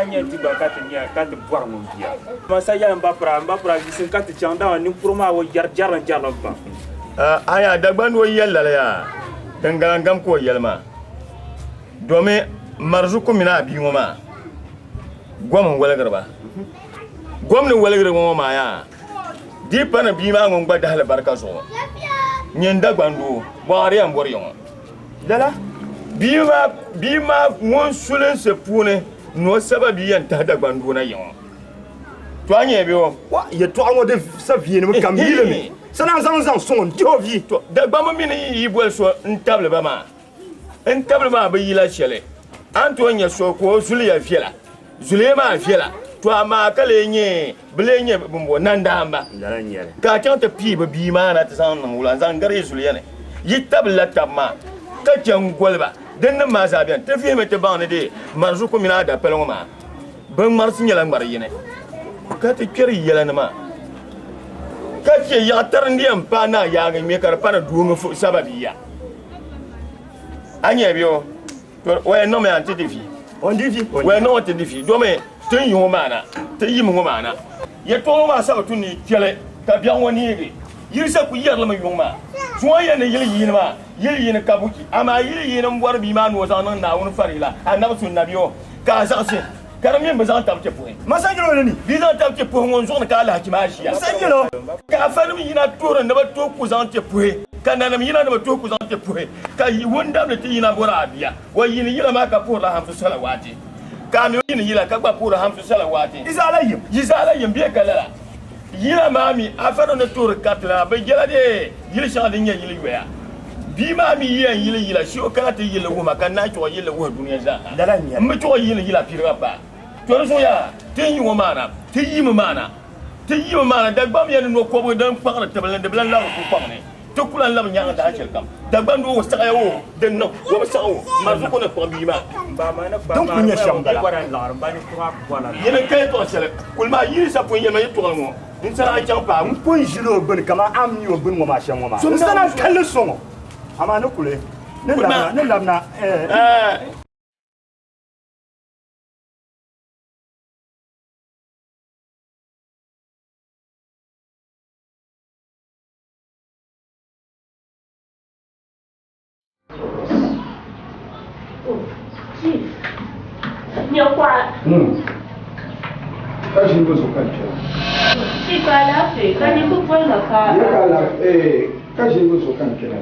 Aya, Dagbani o yɛli lala yaa, din galiŋgam ka o yɛli maa, domi Marzuku mini a bia ŋɔ maa gom n-waligiri ba. Gom ni waligiri ŋɔ maa yaa, di pa ni bia maa ŋun gba dahi alibarika zuɣu nyɛ Dagban doo, bɔɣiri yɛn bɔri ya ŋɔ. Lala bia maa ŋun sulinsi puuni ni o saba bia yɛn tahi Dagban doo na ya ŋɔ. To a nyɛ bɛ o? Wa, yɛtɔɣa ŋɔ di sa viɛnimi ka m mi li mi. Sana zaŋ zaŋ sɔŋ n dihi o vi. To Dagbamba mi ni yi boli so n-tabili ba maa, n tabili maa bi yila shɛli. A ni tooi nya so ka o zuliya viɛla, zuliya maa viɛla, to amaa ka lee nyɛ bɛ lee nyɛ bɛmbɔ nandaamba. Ka a chaŋ ti pii bɛ bia maa na ti zaŋ niŋ wula n-zaŋ gari yi zuliya ni. Yi tabili la tab maa ka chɛ n-goli ba. Dinnim maa zaa beni. Ti vihimi ti baŋ ni dee Marzuku mini a dapali ŋɔ maa bɛ ŋmarisi nyɛla ŋmari yini, ka ti kpɛri yɛla ni maa, ka chɛ yaɣa tari n-di yɛn paai naa yaagi ŋme ka di pa ni doo ŋɔ sababiya. A nya bɛ o, to o yɛn niŋmi a nti di vi. O ni di vi? O yɛn niŋ o ti di vi, domi ti ni yi ŋɔ maa na, ti yimi ŋɔ maa na. Yɛtɔɣa ŋɔ maa sabi tu ni kpɛli ka biɛɣu ŋɔ neegi. Yili sa kuli yɛrili mi yuŋ maa. Zuŋɔ yɛn ni yili yiini maa, yili yiini ka buchi. Amaa yili yiini m-bɔri bia maa ni o zaŋ niŋ Naawuni farila, Anabi Sunnabi o, ka a zaɣisi ka di mini bɛ zaŋ tab ti puhi. Ma sa yɛl o ni ni. Bɛ zaŋ tab ti puhi ŋun zuɣu ni ka alahichi maa ʒiya. Ma sa yɛl o. Ka afanim yina tuhiri ni bɛ tuhi ku zaŋ ti puhi, ka nanim yina ni bɛ tuhi ku zaŋ ti puhi, ka wundabili ti yina bɔri a bia. O yiini yila maa ka puhirila hamsu salawaati, ka a mi yiini yila ka gba puhiri hamsu salawaati. Yi zaa la yim. Yi zaa la yim bee ka lala? Yila maa mi afanim ni tuhiri karitili maa, bɛ jɛla dee yili shɛŋa din nyɛ yili yoya. Bia maa mi yi yɛn yili yila, shi o kana ti yili wuhi ma, ka n naan chuɣu yili wuhi dunia zaa ha. Lala n-nyɛ li. M bi chuɣu yili yila piriga paai. To di zuɣu yaa, ti yi ŋɔ maana, ti yimi maana, ti yimi maana, Dagbamb ya ni no kɔbigi din kpaŋdi tibili ni di bi lan labiri pukpaŋ ni. Ti ku lan labi nyaaŋa dahin shɛli kam. Dagbamb doo o saɣiya o, din niŋ, o bi saɣi o, Marzuku ni kpuɣi bia maa. Din kuli nyɛ shɛm m-bala. Nyini n-ka yɛtɔɣ shɛli, kuli maa yi sa pun yɛli ma yɛtɔɣili ŋɔ. N sana a chaŋ paai. M pun ʒili o gbini kaman a ni mi o gbini ŋɔ maa shɛm ŋɔ maa. N sana n-kalli sɔŋ o, amaa ni kuli ni labina, ni labina, eh. Ka ʒini bi zuɣu ka n kpɛra. Chief alaafee ka nyin bi boli ma ka. Ya ka alaafee ka ʒini bi zuɣu ka n kpɛra.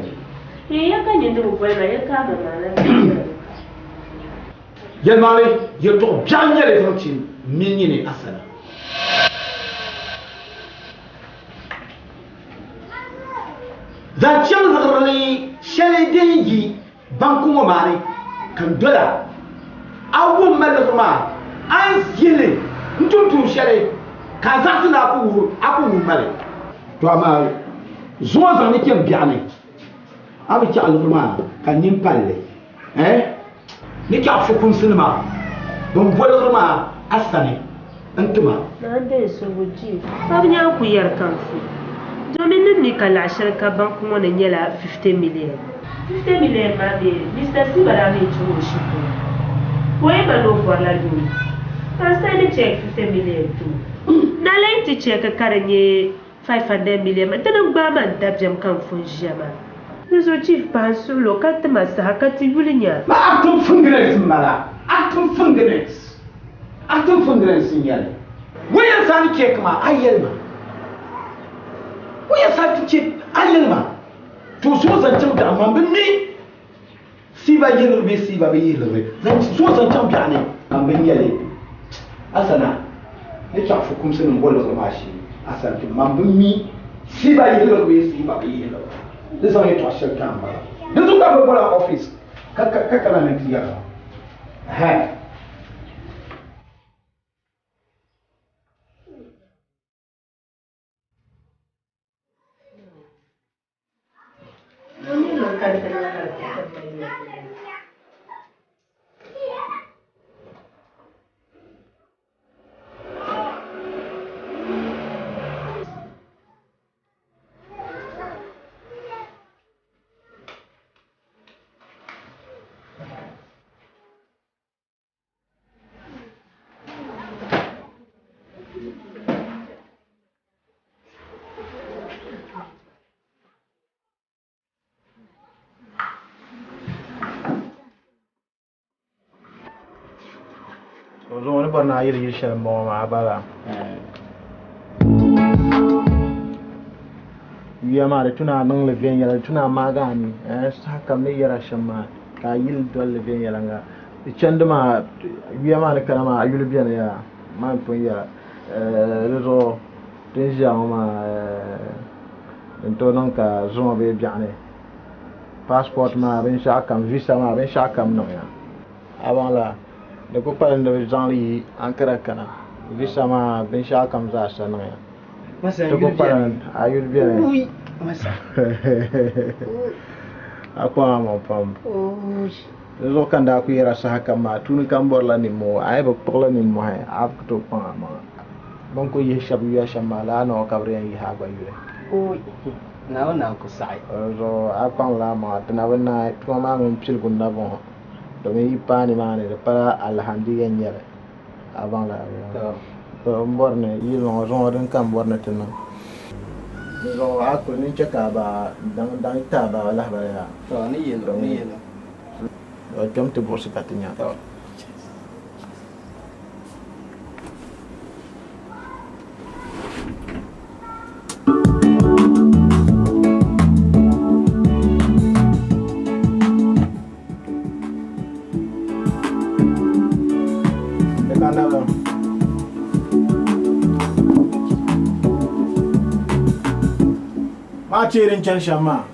Ya ka nyin di bi boli ma ya ka a ma maa na. Yɛlimaŋli yɛtɔɣ biɛɣu n-nyɛ li zaŋ ti mini nyini Asana. Zaŋ chaŋ liɣiri shɛli din yi banku ŋɔ maa ni ka n dola, a wum ma liɣiri maa, a ni ʒi li n-tum tuun shɛli ka a zaɣisi ni a ku wuhi ma li. To amaa zuŋɔ zaŋ ni chɛ biɛɣuni, a bi chaɣ liɣiri maa ka n nini pali li. Eh? Ni chaɣ fukumsinima bɛn bo liɣiri maa a sani n-ti ma. Naa n-deei suhigu Chief, ka bɛ nyaŋ ku yɛri ka n fu. Domin ni mi ka laɣ shɛli ka banku ŋɔ ni nyɛla 50 million. 50 million maa mi, Mister Siba daa mi n-chaŋ o shikuru ka o yi ma ni o bɔrila loan ka n send check 50 million ti o. Na lee ti check ka di nyɛ 500 million maa, dini n-gbaai ma n dabiɛm ka n fu n-ʒiya maa. Di zuɣu Chief pahi n suhil o ka ti ma saha ka ti yuli nya. Ma acting fingernails m-bala, acting fingernails, acting fingernails n-nyɛ li. Ŋun yɛn saani check maa, a yɛli ma. Ŋun yɛn saani ti check, a yɛli ma. To zuɣu zaŋ chaŋ biɛɣu man bi mi Siiba yihiligi bee siiba bi yihiligi zaŋ zuɣu zaŋ chaŋ biɛɣu ni man bi nyɛ li. Asana ni chaɣ fukumsi nim bɔ liɣiri maa shee asana ti man bi mi siiba yihiligi bee siiba bi yihiligi di zaŋ yɛtɔɣ shɛli ti a m-bala. Di zuɣu ka bɛ bɔla office ka kana ni ti yɛri ba. Ɛhɛn. To zuŋɔ ni bɔri ni a yili yili shɛli m-bɔŋɔ maa, a bala. Yuya maa di tu ni a niŋ li viɛnyɛla, di tu ni a maagi a ni saha kam ni yɛra shɛm maa ka a yili doli li viɛnyɛliŋga. Di chandi maa, yuya maa ni kana maa a yuli beni yaa, man pun yɛra. Di zuɣu ti ni ʒiya ŋɔ maa din tooi niŋ ka zuŋɔ bee biɛɣuni passport maa binshɛɣu kam visa maa binshɛɣu kam niŋya. A baŋ la di ku kpalim ni bɛ zaŋ li yi Ankara kana visa maa binshɛɣu kam zaa sa niŋya. Ti ku kpalim a yuli beni. A kpaŋ a maŋ pam. Di zuɣu ka n daa kuli yɛra saha kam maa, tuuni kam bɔrila nimmoo, a yi bi kpuɣili nimmɔhi, a ku tooi kpaŋ a maŋa. Bɛ ni kuli yihi shɛba yuya shɛm maa, lala nɔɔ ka bɛ di yɛn yihi a gba yuli. Naawuni naan ku saɣi. Di zuɣu a kpaŋla a maŋa, ti na bi naai, tuma maa mini piligu n-na bɔŋɔ, domin yi paai nimaani di pala alahandi yɛn nyɛ li. A baŋ la to m bɔri ni yili ŋɔ zuŋɔ din ka m bɔri ni ti niŋ. Di zuɣu a kuli ni n-chɛ ka a ba daŋ daŋ ti a ba lahibali yaa. To ni yɛl o, ni yɛl o. To kpɛm ti buɣisi ka ti nya. To. Maa cheeri n-chani shɛm maa.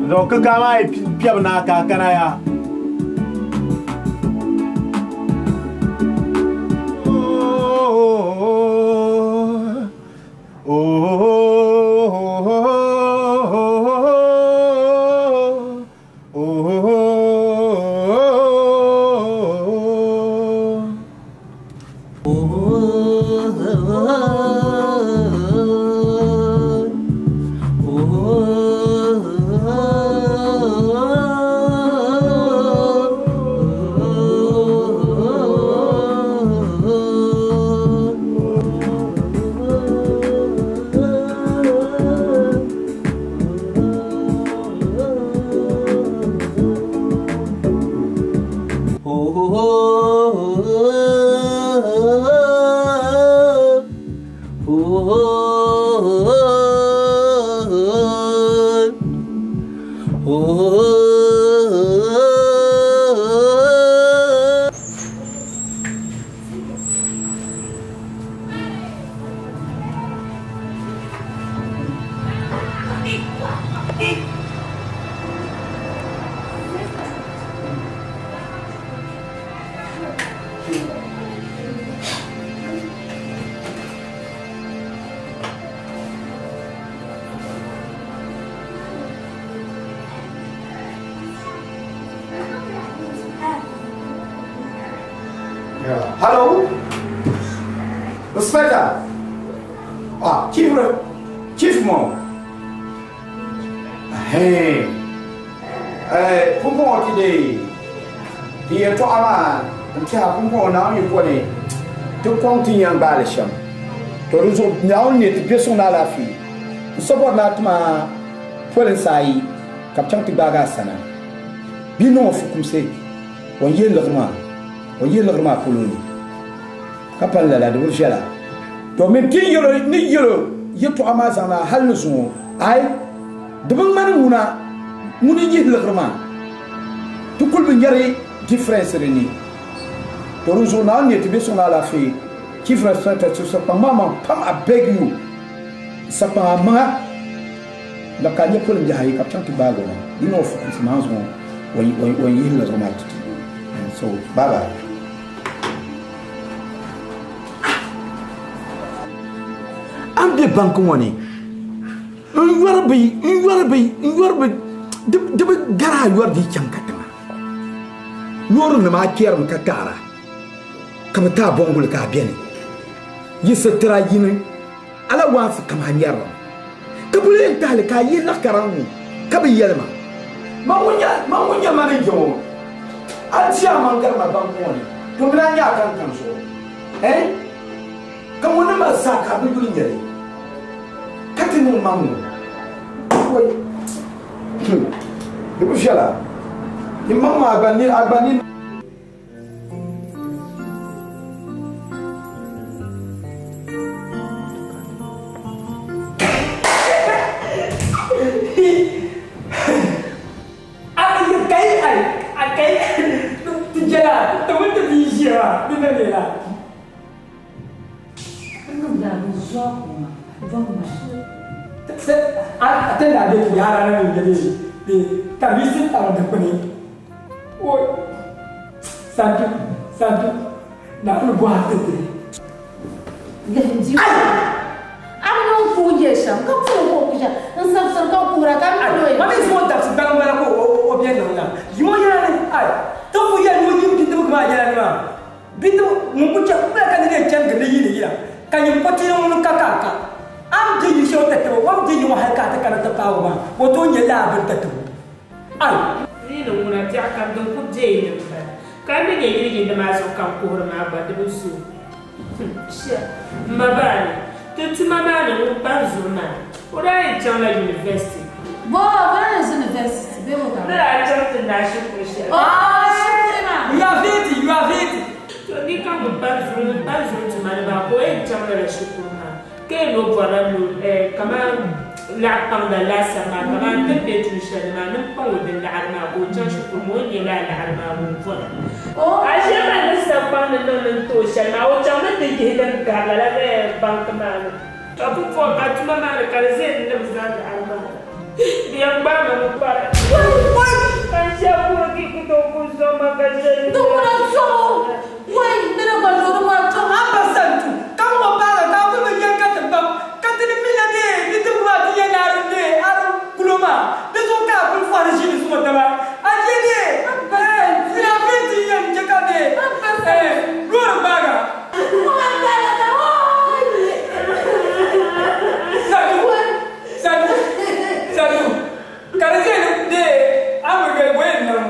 Zuɣu kikaa maa yi piɛbi naa ka a kana yaa. Hello? Inspector? Ah, Chief, Chief mo. Hey. Eh, pumpɔŋɔ ti dee. Ti yɛltɔɣa maa n tɛha pumpɔŋɔ Naawuni yi ko ni ti kɔŋ ti yɛn gbaali shɛm. To di zuɣu Naawuni ni ti be suŋ ni alaafee. N sɔbɔri ni a tima polinsi ayi ka bɛ chaŋ ti gbaagi a sana. Bɛ niŋ o fukumsi o ni yihi liɣiri maa o ni yihi liɣiri maa polo ni. Ka pali lala di bi viɛla. Domin ti ni yɛl o yɛtɔɣa maa zaŋ na hal ni zuŋɔ, Ai, di bi ŋmani ŋuna ŋun n-yihi liɣiri maa. Ti kul bi nyari difference di ni. To dinzuɣu Naawuni ni ti be suŋ ni alaafee. Chief Inspector ti sakpaŋ maa maŋ pam, I beg you, sakpaŋ a maŋa la ka a nya polinbihi ayi ka bɛ chaŋ ti gbaag o na. Di niŋ o fukumsi maa zuŋɔ o ni yihi liɣiri maa ti ti. So, bye bye. A ni be banki ŋɔ ni n yɔri bi n yɔri bi n yɔri bi di bi gari a yɔri di chaŋ katiŋa loorinima a kpɛrimi ka taara ka bi ti a bɔŋguli ka a beni yi sitira yini alawaansi kam a nyɛrimi ka bɛ lee tahili ka a yi laɣikara ŋ-ŋɔ ka bi yɛli ma. Man ŋun nyɛ manager ŋɔ, a di a maŋ gari ma banki ŋɔ ni. To mi daa nyɛ a kankaŋ zuɣu. Eh? Ka ŋun ni mali zaa ka a bi yuli nyɛli. Ka ti niŋ maŋ ŋɔ. Wai. Di bi viɛla. Ni maŋ maa a gba ni a gba ni. Santu, Santu, Naawuni bɔhi a ti Lihindi a bi niŋ puhi yɛ shɛm ka puhi ka o ku shɛm n sabisiri ka kuhira ka mi o Ma mi zuŋɔ dabisi gbaŋ m-bala ka o bɛ niŋ na. Yi ŋɔ yɛla ni ai ti ku yɛli ni o yim bidibigi maa yɛla ni maa bidib ŋun ku chɛ kpila ka niri yɛn chani gindi yiini yila ka nyin kɔtili ŋuni ka ka a ka. A ni be yili shɛli o tatabo, o ni be yi ŋɔ hali ka a ti kana ti paagi o maa, o tooi nyɛ lala bini tatabo. Ai! Ni ni ŋuna biɛɣu kam din ku be yi ni m-bala, ka n ni nyɛ yili yindi maa zuɣu ka n kuhiri maa gba di bi zooi. Shia, m ma baani, ti tuma maa ni ŋun kpani zuɣu maa, o daa yɛn chaŋla university. Bo, o daa yɛn university bee bo ka? Ni daa chaŋ ti naai shikuru shɛli. Oh, shikuru maa. You are veti, you are veti. To ni ka ŋun kpani zuɣu, ŋun kpani zuɣu tuma ni maa ka o yɛn chaŋ lala shikuru maa. Ka yɛn o bɔrila ni o eh, kaman laɣ kpaŋda laasabu maa, kaman ti ni be tuun shɛli ni maa, ni m paŋ o di laɣiri maa ka o chaŋ shikuru maa, o ni nya lala laɣiri maa ŋun bɔra. A ʒiɛmani ni sabi kpaŋ ni niŋ ni n ti o shɛli maa, o chaŋmi ti yihi din gari lala banki maa ni. Ka pumpɔŋ ka tuma maa ni ka di ʒe n ni bi zaŋ laɣiri maa di yɛn gbaai ma mi kpari. Ka n shɛba kurigi ku tooi ku zɔŋ ma ka shɛli Di ŋuna zɔŋ o, wai, ni di gba zo di maa zɔŋ. A ba Santu, ka ŋɔ paagi ka a kuli bi yɛn ka ti baŋ ka ti ni mi la dee bidibigi maa ti yɛn ni a di dee a di kulo maa, di zuɣu ka a kuli fɔhiri ʒiini zuŋɔ daba a je dee eh a ti yɛn che ka dee eh loori gbaagi a. Santu, Santu, Santu, ka di zani dee a mi gari bɔ yɛn niŋ.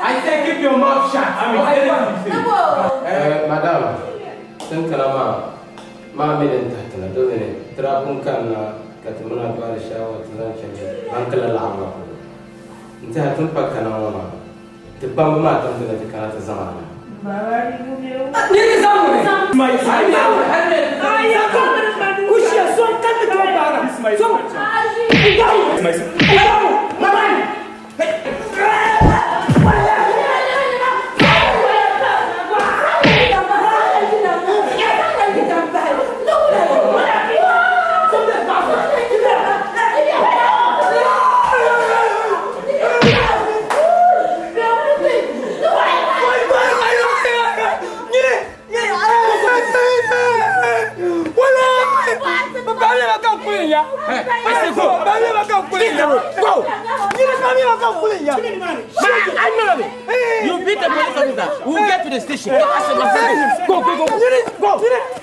I said keep your mouth shut. Madam, tin kana maa maa mi din tahi ti na domini ti daa pun kanna ka ti mini a gbaari shaawa ti zaŋ chani banki la laɣim la polo. N tɛha ti ni pa kana ŋɔ maa, ti bambi maa tim ti ni ti kana ti zaŋ a na. You beat the police officer. We'll get to the station. Go, go, go, go.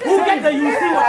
We'll get there. You see what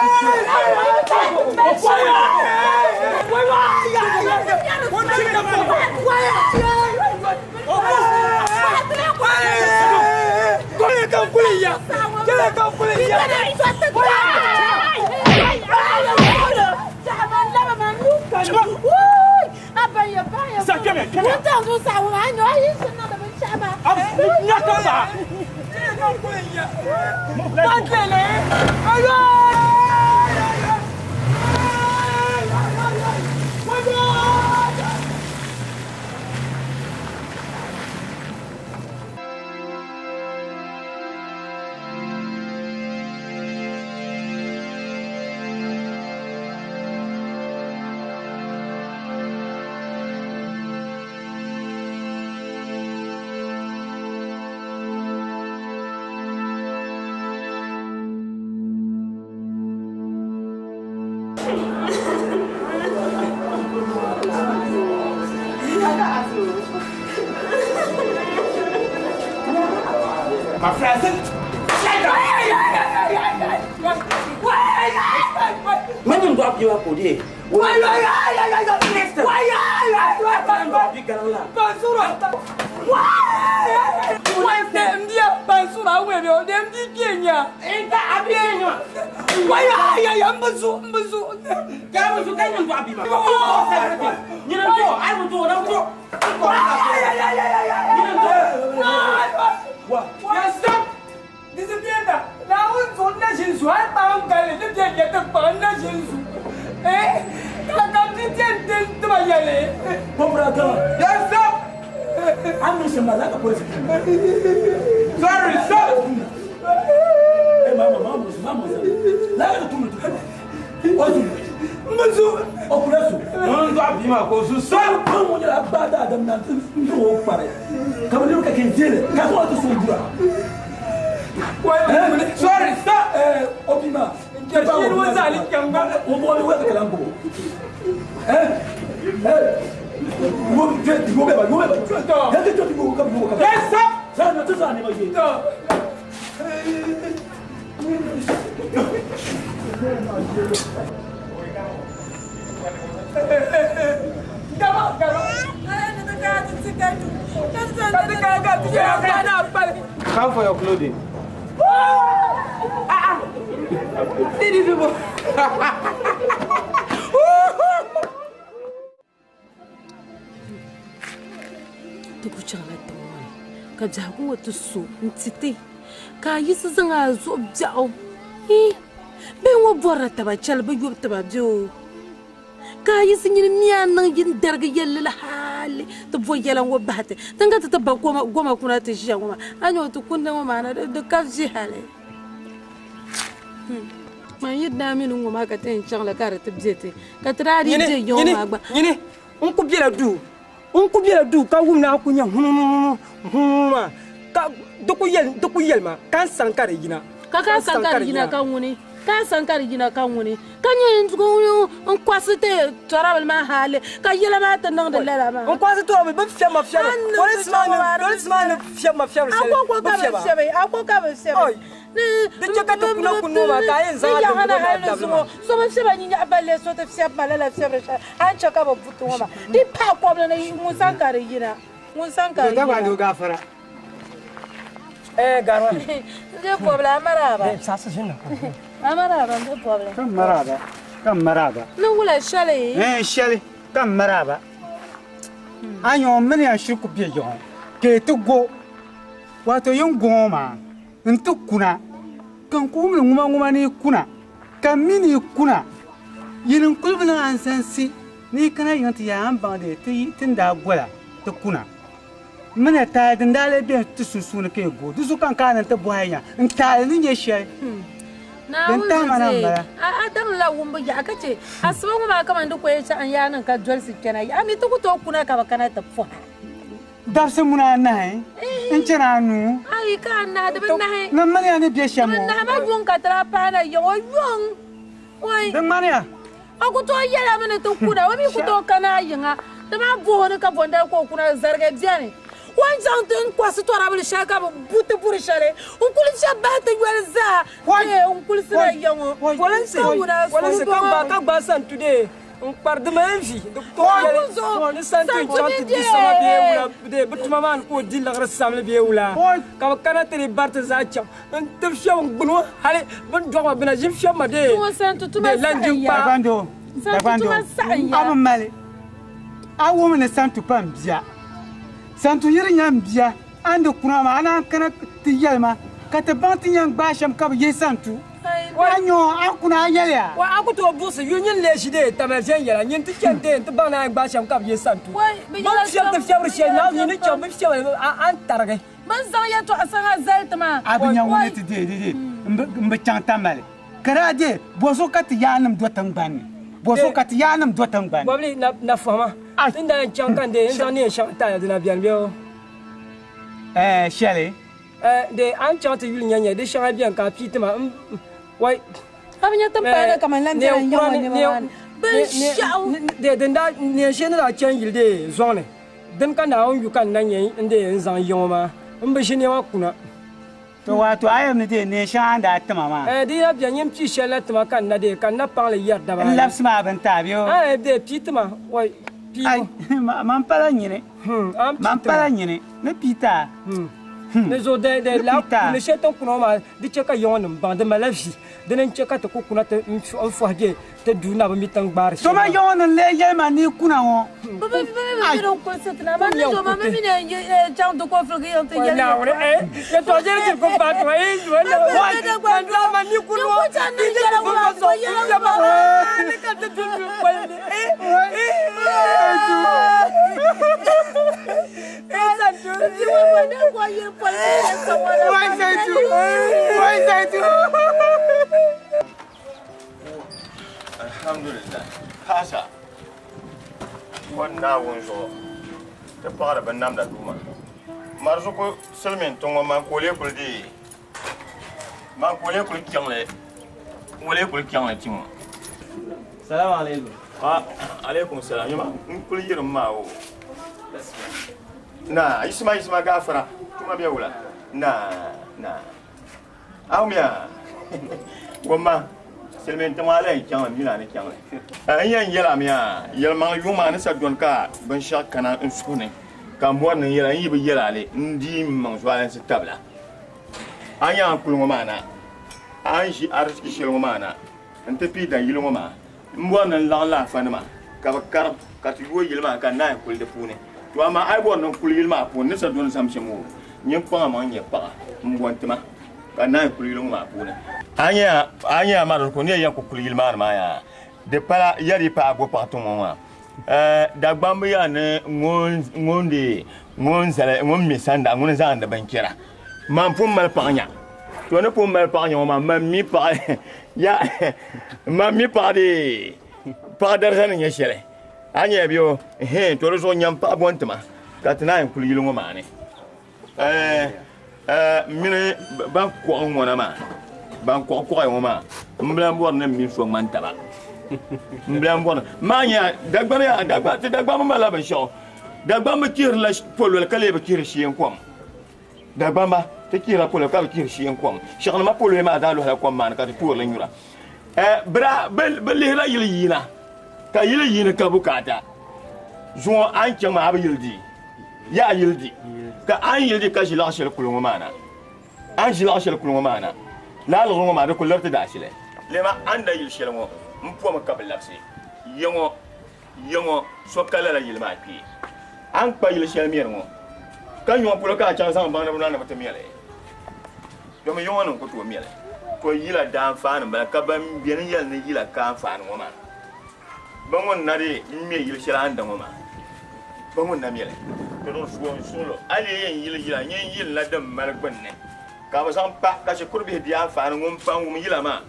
My friend, I said, shut up. Mani ndo bia ko de. Yes, stop. I'm not sure like a police. Sorry, stop. Hey, mama, mama, mama. La tu tu. Ozu. Mbazu. Okulasu. Ndo abi ma ko su Sa ko mo nyala ba da adam na ndo o pare. Ka mo ka kenjele. Ka ko to sungura. Sorry, stop. Eh, opima. O bo mi wa kala ngo. Eh? Eh. Wo je wo be ba wo be ba. Ya te to wo ka wo ka. Yes, stop. Sa no to sa ni ma ye. Come for your clothing. See these people. Ti ku chaŋla tiŋ ŋɔ ni ka biɛhigu ŋɔ ti so n-ti ti ka a yiɣisi zaŋ a zuɣu biɛɣu Ii, bihi ŋɔ bɔrila taba chɛli bɛ yobi tiba bɛ o ka a yiɣisi nyini mia niŋ yin darigi yɛlli la hali ti bo yɛla ŋɔ bahi ti tin ka ti ti ba goma kuna ti ʒiya ŋɔ maa a nya o ti kundi ŋɔ maa na di ka vi hali. Man yi daa mi ni ŋɔ maa ka ti yɛn chaŋ la ka di ti be ti ka ti daa dii be yiŋ maa gba. Nyini, n ku bela duu. N ku bela duu ka wum ni a ku nya hunununu hununu maa ka di ku yɛli di ku yɛli ma ka n saŋ ka di yina. Ka ka saŋ ka di yina ka ŋuni ka saŋ ka di yina ka ŋuni ka nyɛ n kɔsi ti tɔrabili maa hali ka yɛla maa ti niŋdi lala maa. N kɔsi tɔrabili bi fiɛbi ma fiɛbi polisi maa ni polisi maa ni fiɛbi ma fiɛbiri shɛli A ko bi ka bi fiɛba. fiɛbi a ko ka bi fiɛbi. Di chɛ ka ti kuna kuni ŋɔ maa ka a yɛn zaŋ a yaɣa na dindina hali ni dabili zuŋɔ maa. so bi fiɛba nyinyaɣa balli so ti fiɛbi ma lala fiɛbiri shɛli a ni chɛ ka bi buti ŋɔ maa di pahi kɔbili ni ŋun saŋ ka di yina ŋun saŋ ka di yina. gafara. Eh garba. N de bɔbili a maraba. Saasi ʒini na. A maraba n de bɔbili. Kan maraba, kan maraba. Ni wula shɛli. Eh, shɛli kan maraba. A nyɛ mini yan shiri ku be yiŋɔ ka yi ti go wato yin goŋɔ maa n ti kuna ka n ku wumli ŋuma ŋuma ni yi kuna ka n mi ni yi kuna yini n kuli bi niŋ ansansi ni yi kana yiŋ ti yaa n baŋ de ti ti ni daa gola ti kuna mini taali din daa lee be ti sunsuuni ka yi go di zuɣu ka n kana ni ti bɔhi nya n taali ni nyɛ shɛli din tahi ma na m bala. A daŋla wumbu yaɣa ka che asiba ŋɔ maa kaman di ko yɛn chaɣ n yaa niŋ ka dolisi kpɛna yaɣa mi ti ku tooi kuna ka bi kana ti pɔha. Dabisi muna anahi n chana anu. Ayi ka anahi di bi nahi. Ni mini ya ni bɛ shɛm Di bi ŋɔ. nahi ma yuŋ ka ti daa pahi na yiŋ o yuŋ. Oi. Di ŋmaniya. O ku tooi yɛla mi ni ti kuna o mi ku tooi kana a yiŋa ti maa boho ni ka bondali ka o kuna zarigi bɛni. O ni zaŋ ti n kɔsi tɔrabili shɛli ka bi bu ti buri shɛli n kuli fiɛbi bahi ti yoli zaa n kulisi na ya ŋɔ. Polinsi polinsi ka gba ka gba san today n kpari dima n vi di ko ni san ti chaŋ ti di sama bee wula de bi tuma maa ni ka o di liɣiri samli bee wula ka bi kana ti di bari ti zaa chaŋ n ti fiɛbi n gbuni o hali bin dɔɣi ma bina ʒini fiɛbi ma de de lanjin kpaa. Dagbando, Dagbando, a bi mali a wum ni santu pa n bia santu yiri nya n bia a ni di kuna maa a naan kana ti yɛli ma ka ti baŋ ti yɛn gbaai shɛm ka bi yihi santu a nyɛ a kuna a yɛliya. Wa a ku tooi buɣisi yuli nyin lee ʒi dee tamali viɛn yɛla nyin ti chani dee n-ti baŋ ni a yɛn gbaai shɛm ka bi yihi santu. Bin fiɛbi ti fiɛbiri shɛli naawuni nyin ni chaŋ bin fiɛbi a ni tarigi. Bin zaŋ yɛtɔɣa shɛŋa zali ti maa. A bi nya ŋuni ti dee dee m bi chaŋ tamali ka daa dee bɔzuɣu ka ti yaanim do tiŋgbani ni bɔzuɣu ka ti yaanim do tiŋgbani ni. Bɔbili na fɔhima tin daa yɛn chaŋ ka n dee n zaŋ neen shɛŋa taaya dina bɛni bɛ o. Eh, shɛli. Eh, de a ni chaŋ ti yuli nya nya di shɛŋa bɛni ka a pii ti ma n wai. A bi nya tin paai na kaman lan bɛla n yaŋ ŋɔ nɛma maa ni. Binshɛɣu. De din daa neen shɛli ni daa chani yili dee zɔŋ ni dini ka Naawuni yu ka n na nya n dee n zaŋ yiŋɔ maa n bi ʒi nɛma kuna. To wato a yɛm ni dee neen shɛŋa a ni daa tima maa. Eh, di ya bia nyin pii shɛli la tima ka n na dee ka n na paŋ li yɛri daba N labisi maa bini ti a bee o? Eh, dee pii tima, wai, pii Ai, man pala nyini. Man pala nyini. Ni pii ti a. Ni zo dee dee la ni shɛli tin kuna ŋɔ maa di chɛ ka ya ŋɔ nim baŋ di malila vi. Dini n-chɛ ka ti ku kuna ti n fɔhi bɛ ti duu na bi mi tiŋ gbaari shɛli. To ma yaŋɔ ni n-lee yɛli ma ni yi kuna ŋɔ. Bɛ mi bi din kulisi ti na, man ni zo ma mi mi ni chaŋ ti kɔfiligi yiŋ ti yɛli Naawuni, yɛtɔɣ shɛli ti ku paai tuma, yi zo na man daa ma ni kuni ŋɔ, yi ti ku ma sɔŋ n ma ni ka ti du du poli ni. Alhamdulillah. Paasa. Wan Naawuni zuɣu ti paɣiri binnamda Duuma. Marzuku silimiin tiŋ ŋɔ man ka o lee kuli deei man ka o lee kuli chaŋli o lee kuli chaŋli ti ŋɔ. Salaam alaikum. Wa alaikum salam. Yima n kuli yirim maa o. Na yisima yisima gaafara tuma bɛ wula na na awumiya gomma silimiin tiŋ maa lahi chaŋli m mina ni chaŋli n yɛn yɛla miya yɛlimaŋli yuŋ maa ni sa dɔni ka binshɛɣu kana n suhu ni ka n bɔri ni n yɛla n yi bi yɛla li n dii m maŋ zualinsi tabila a nya n kuli ŋɔ maa na a ni ʒi ariziki shɛli ŋɔ maa na n ti pii dan yili ŋɔ maa M bɔri ni n laɣim laafanima ka bɛ karim ka ti yooi yili maa ka n naai kuli di puuni. To amaa a yi bɔri ni n kuli yili maa puuni ni sa doni zam shɛm o, nyin kpaŋ amaŋ n-nyɛ paɣa m-bo n-ti ma ka n naai kuli yili ŋɔ maa puuni. A nya a nya a ma di ni yɛn ku kuli yili maa ni maa yaa di pala ya di paai bo paɣa ti ŋɔ maa. Ɛɛ Dagbamba yaa ni ŋun di ŋun zali ŋun mi sandaɣu ŋuni zaandi binchɛra. Man pun mali paɣa nya. To ni pun mali paɣa nya ŋɔ maa, man mi paɣa ya man mi paɣa di paɣa dariza ni nyɛ shɛli. A nyɛya bɛ o hee to di zuɣu nyam paɣa bo n-ti ma ka ti naan kuli yili ŋɔ maa ni. Ɛɛ ɛɛ mini ban kɔɣi ŋɔ na maa ban kɔɣi kɔɣi ŋɔ maa m bi lahi bɔri ni m mini so ŋmani taba. M bi lahi bɔri maa nya Dagbani yaa Dagbani ti Dagbamba malila binshɛɣu Dagbamba chihirila pololi ka lee bi chihiri sheenkom. Dagbamba, ti chihirila polo ka bi chihiri sheen kom. Shiɣinima polohi maa zaa lɔhila kom maa ni ka ti toori li nyura. Bɛ daa bi lihirila yili yiina, ka yili yiini ka bukaata. Zuŋɔ a ni chaŋ maa a bi yili di, ya a yili di, ka a ni yili di ka ʒi laɣ shɛli kuli ŋɔ maa na. A ni ʒi laɣ shɛli kuli ŋɔ maa na, lala liɣiri ŋɔ maa di ku liriti daashili. Lema a ni daa yili shɛli ŋɔ m-pomi ka bi labisi ya ŋɔ. Ya ŋɔ, so ka lala yili maa kpee. A ni kpa yili shɛli mɛri ŋɔ, ka yuŋ polo ka a chaŋ zaŋ baŋdiba na ni bɛ ti mɛ li, domi ya ŋɔ nim ku tooi mɛ li. To yila daanfaani m-bala, ka ban beni yɛli ni yila ka anfaani ŋɔ maa, bɛ ŋun na di m-mɛ yili shɛli a ni da ŋɔ maa, bɛ ŋun na mɛ li. To di zuɣu n suɣilo, a lee yɛn yili yila, nyin yilila din mali gbunni, ka bɛ zaŋ pa ka shikuru bihi di anfaani ŋun pa n-wum yila maa.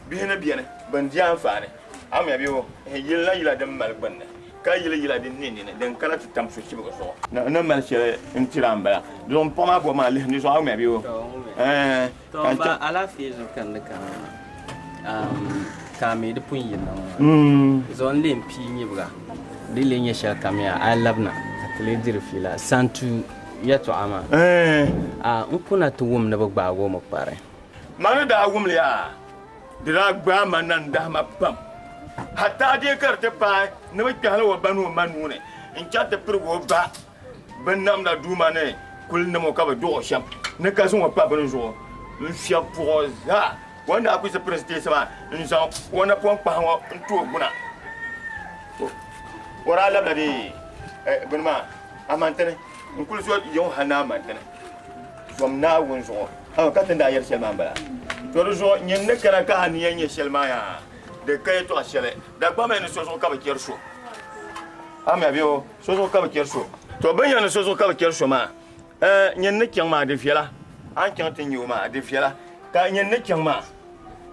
Bihi ni beni, bɛn di anfaani. Amina bɛ o yilila yila din mali gbunni, ka yili yila din ne nini, din kana ti tam sochibigi zuɣu. N ni mali shɛli n-tiri a m-bala. Di zuɣu m paɣ maa bɔbu maa lihi di zuɣu. Amina bɛ o Tɔ m ba, alaafee zuɣu ka n ni kana maa, ka a mi di pun yirina ŋɔ maa. Di zuɣu n lee pii nyibiga, di lee nyɛ shɛli kam yaa, a labina ka ti lee diri fiila. Santu yɛtɔɣa maa, n kuna ti wum ni bɛ gbaagi o mi kpari. Ma ni daa wum li yaa, di daa gbaai ma nandahima pam. Hataa dee ka di ti paai ni bɛ kpɛhila o ba ni o ma nuu ni n-chaŋ ti pirigi o ba binnamda duu maa ni kuli nim o ka bɛ duɣ o shɛm ni ka zaŋ o pa bini zuɣu n-fiɛb puɣ o zaa. O ni daa kpuɣisi pirinsi maa n-zaŋ o napɔŋ kpahi ŋɔ n-ti o gbuna, o daa labila dee bini maa Amantini n-kuli zo yiŋ hal ni Amantini. Zom Naawuni zuɣu. Amaa ka ti ni daa yɛri shɛli maa m-bala. To di zuɣu nyin ni kana ka a ni yɛn nyɛ shɛli maa yaa, di ka yɛtɔɣ shɛli. Dagbamba ni so zuɣu ka bɛ chɛri so. Amina bee o, so zuɣu ka bɛ chɛri so. To bɛ ni yɛli ni so zuɣu ka bɛ chɛri so maa, ɛɛ, nyin ni chaŋ maa di viɛla. A ni chaŋ ti nya o maa, di viɛla. Ka nyin ni chaŋ maa,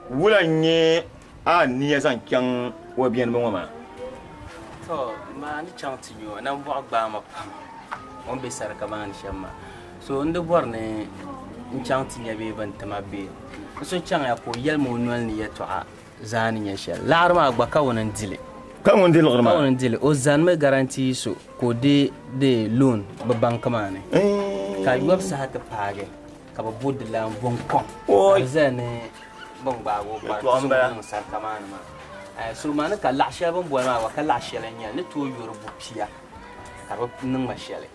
wula n-nyɛ a nia zaŋ chaŋ o bɛnibu ŋɔ maa? To, maa ni chaŋ ti nya o, nambɔɣu gbaai ma pam o ni be sarika maa ni shɛm maa. So n di bɔri ni n chaŋ ti nya bee bɛ ni ti ma bee n so chaŋya ka o yɛli ma o noli ni yɛtɔɣa zaa ni nyɛ shɛli. Laɣiri maa gba ka ŋuni n-di li. Ka ŋuni di liɣiri maa? Ka ŋuni n-di li. O zanimi garantii so ka o deei loan bɛ banki maa ni ka yɔbu saha ti paagi. Ka bɛ bo di lan vo n-kɔŋ ka di zaya ni bɛ ni gbaagi o kpari ti zaŋ o niŋ sarika maa ni maa. So maa ni ka laɣ shɛli bɛ ni boli maa gba ka laɣ shɛli n-nyɛ li ni tooi yori bupia ka di bi niŋ ma shɛli.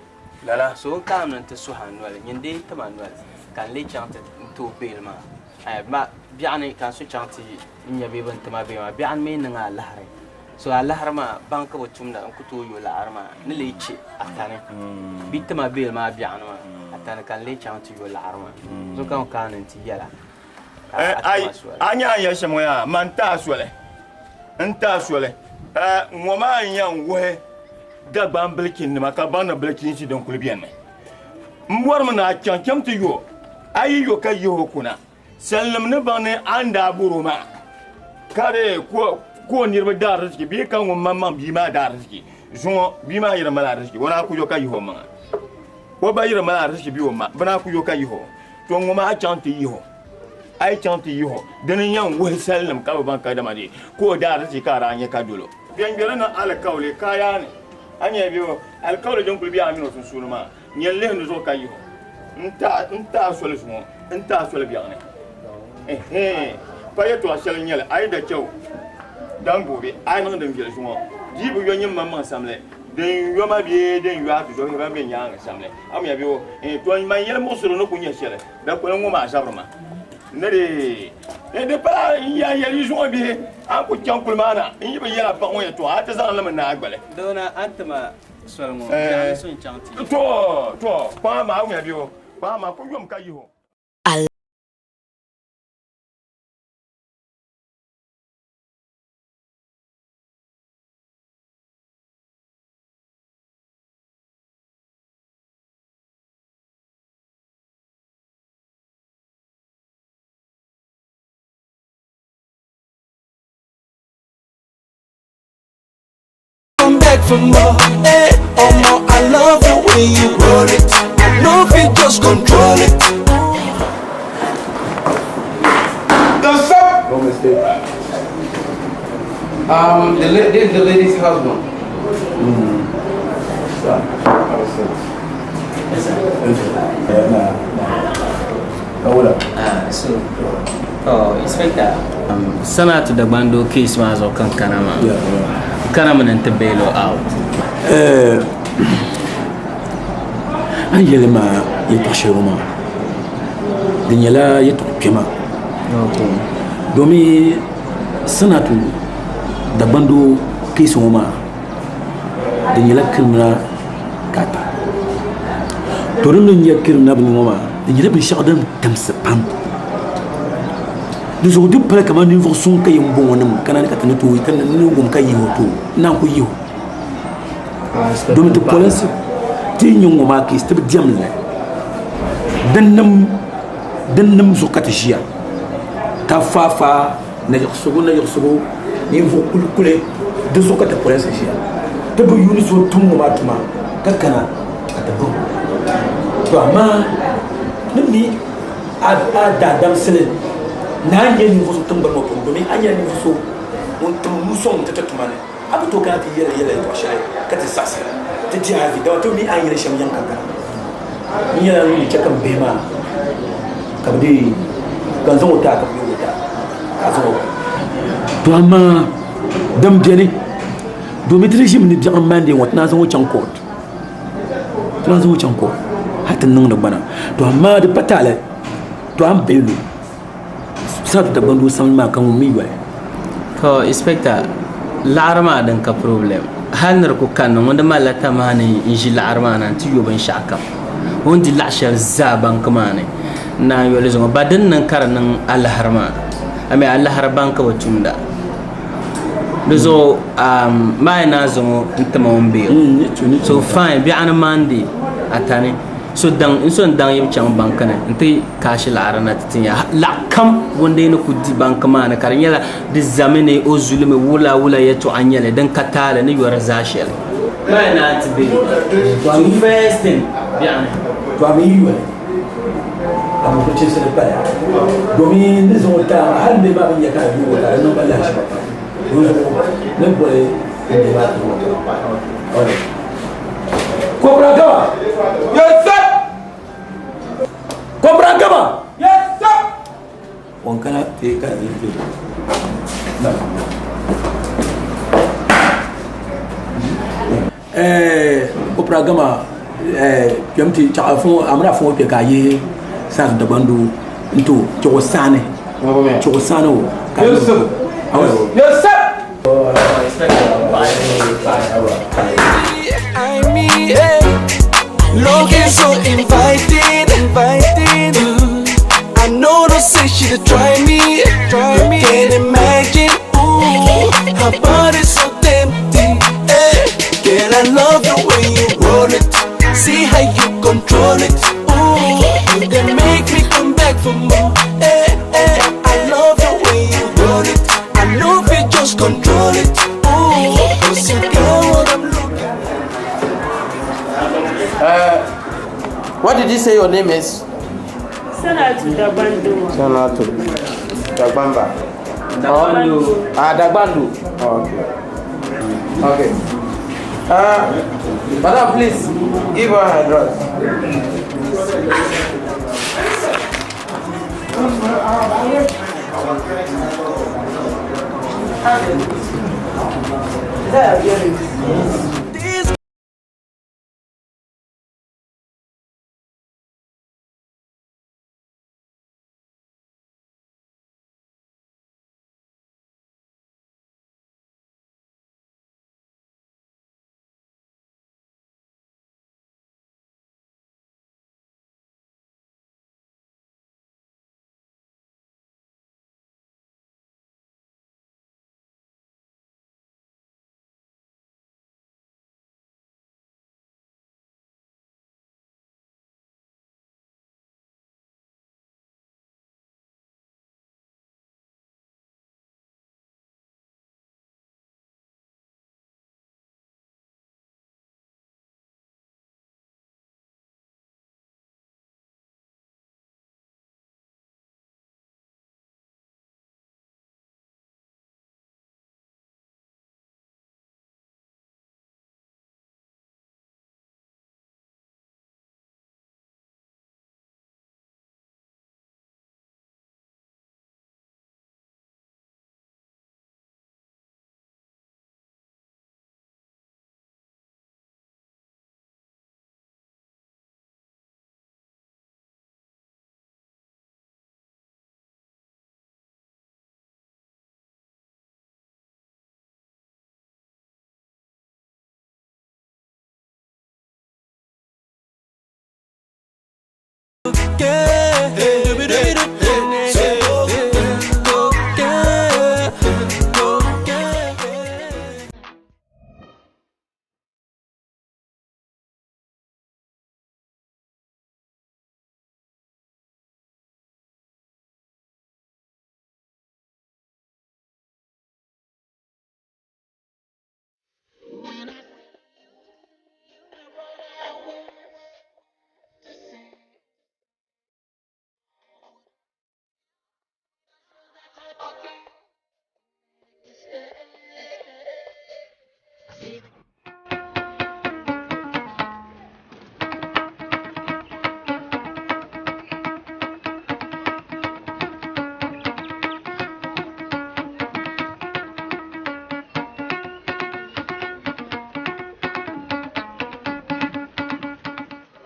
Lala so n kaamni nti suhi a noli, nyin dee ti ma noli ka n lee chaŋ ti ti o bail maa. Biɛɣuni ka n so chaŋ ti nya bee bɛ ni ti ma bail maa, biɛɣuni mi niŋ alahiri. So alahiri maa banki bi tumda n ku tooi yo laɣiri maa ni lee che a tani. Bɛ ti ma bail maa biɛɣuni maa a tani ka n lee chaŋ ti yo laɣiri maa. So ka n kaani nti yɛla ka a ti ma soli. A nya a ni yɛli shɛm ŋɔ yaa, man ti a soli, n ti a soli. Ŋɔ maa n-yɛn wuhi Dagbaŋ bilichinnima ka baŋ ni bilichinsi din kuli benimi. M bɔrimi ni a chaŋ cham ti yo, a yi yo ka yihi o kuna, salinim ni baŋ ni a ni daa bɔr o maa ka di ka o niriba daa ariziki bee ka ŋun maŋmaŋ bia maa daa ariziki. Zuŋɔ bia maa yi di mali ariziki, o naa ku yo ka yihi o maŋa. O ba yi di mali ariziki bee o ma, bɛ naa ku yo ka yihi o. To ŋɔ maa a chaŋ ti yihi o. A yi chaŋ ti yihi o, dini n-yɛn wuhi salinim ka bɛ baŋ kadama di ka o daa ariziki ka a daa nya ka dol o. Bɛn ŋmɛri ni alikauli ka a yaa ni a nya bɛ o alikauli din kuli be a mini o sunsuuni maa, nyin lihi di zuɣu ka yihi o. N ti a soli zuŋɔ, n ti a soli biɛɣuni. Ɛhɛn, pa yɛtɔɣ shɛli n-nyɛ li, a yi da chɛ o, dan gooi a yi niŋ din viɛli zuŋɔ, di yi bi yo nyin maŋmaŋ samli, din yo ma bee din yo a tizɔbihi ban be nyaaŋa samli, a mi ya bɛ o, tɔ man yɛli muɣisiri ni ku nyɛ shɛli. Dakoli ŋɔ maa zabiri ma ni di di pala n ya yɛli yi zuŋɔ bihi a ni ku chaŋ kuli maa na n yi bi yɛla paɣa ŋɔ yɛtɔɣa a ti zaŋ li mi naai gbali. Doona a ni ti ma soli ŋɔ biɛɣu ni so n-chaŋ ti yi. To to kpaŋ maa wumya bɛ o kpaŋ maa ku yom ka yihi o. Come back for more, eh? Oh more, I love the way you roll it. No fit just control it. No mistake. This is the lady's husband. So, oh, Inspector, Sanatu Dagbando case maa zuɣu ka n kana maa. N kana mi ni n ti bail o out. Eh, a ni yɛli ma yɛltɔɣa shɛli ŋɔ maa di nyɛla yɛltɔɣa kpɛma domi Sanatu Dagbando case ŋɔ maa di nyɛla criminal kata to di ni nyɛ criminal bini ŋɔ maa di nyɛla binshaɣu din timsi pam di zuɣu di pala kamani ninvuɣu suŋ ka yɛn bɔŋɔ nim kana ka ti ni tooi ka ni wum ka yihi o to naan ku yihi o domi ti polinsi ti yi nyɛ ŋɔ maa case ti bi diɛmli din nim zuɣu ka ti ʒiya ka faafa Nayiɣisigu nayiɣisigu ninvuɣ kulikuli di zuɣu ka ti polinsi ʒiya. Ti bi yuuni so tum ŋɔ maa tuma ka kana ka ti gbubi o. To amaa ni mi a daadamsili ni a ni nyɛ ninvuɣ so tiŋgbani ŋɔ puuni domin a nyɛla ninvuɣ so ŋun tim nuu sɔŋ nti ti tuma ni, a bi tooi kana ti yɛli yɛla yɛtɔɣ shɛli ka ti saɣisi ti di a vi dama ti mi a ni yɛli shɛm yɛm ka kana. N nyɛla ŋun ni chɛ ka m bihi maa ka bɛ dii ka n zaŋ o ti a ka bɛ yo o ti a ka a zaŋ o. To amaa din beni domin ti di ʒimi ni biɛɣu Monday ŋɔ ti naan zaŋ o chaŋ court ti naan zaŋ o chaŋ court hali ti niŋdi gbana to amaa di pa taali to a ni bail o Saatu Dagbaŋ doo samli maa ka ŋun mi yoli. To inspector laɣiri maa din ka problem hali ni di ku kanna ŋun di malila tamaha ni n ʒi laɣiri maa na n ti yo binshɛɣu kam o ni di laɣ shɛli zaa banki maa ni n naan yoli zuŋɔ ba din niŋ ka di niŋ alahiri maa ami alahiri banki bi tumda di zuɣu maa yi naan zaŋ o n tima o ni be so fine biɛɣuni Monday atani so daŋ n so n daŋ yi bi chaŋ banki ni n ti kaashi laɣiri na ti ti nya laɣ kam ŋun dee ni ku di banki maa ni ka di nyɛla di zami ni o zulimi wula wula yɛltɔɣa n nyɛli din ka taali ni yɔri zaa shɛli. Maa naa ti be so first thing biɛɣuni. To a mi yi yoli a bi ku chibisili paya domin ni zaŋ o taai maa hali n bɛ maa bi nya ka a yooi o ka di niŋ ba lahiʒiba pam dinzuɣu ni boli n bɛ maa ti o. Kobra gaba! Yes sir! Kobra gaba! Ŋun kana ti ka di be. Eh, opera gama eh kpɛm ti chaɣa fún amina fún kpɛ ka yi Sanatu Dagbando n to chuɣu saani chuɣu saani o ka Yusuf Yusuf I mean, hey, looking so inviting, inviting. I know they say she to try me, try me. Can't imagine, ooh, her body's so tempting. Hey, girl, I love the way you roll it. See how you control it. Ooh, you can make me come back for more. Hey, hey, I love the way you roll it. I know if you just control it. Ooh, 'cause you got what I'm looking What did you say your name is? Sanatu Dagbando. Sanatu. Dagbamba. Dagbando. Ah, Dagbando. Oh, okay. Okay. Madam, please give her her drugs. This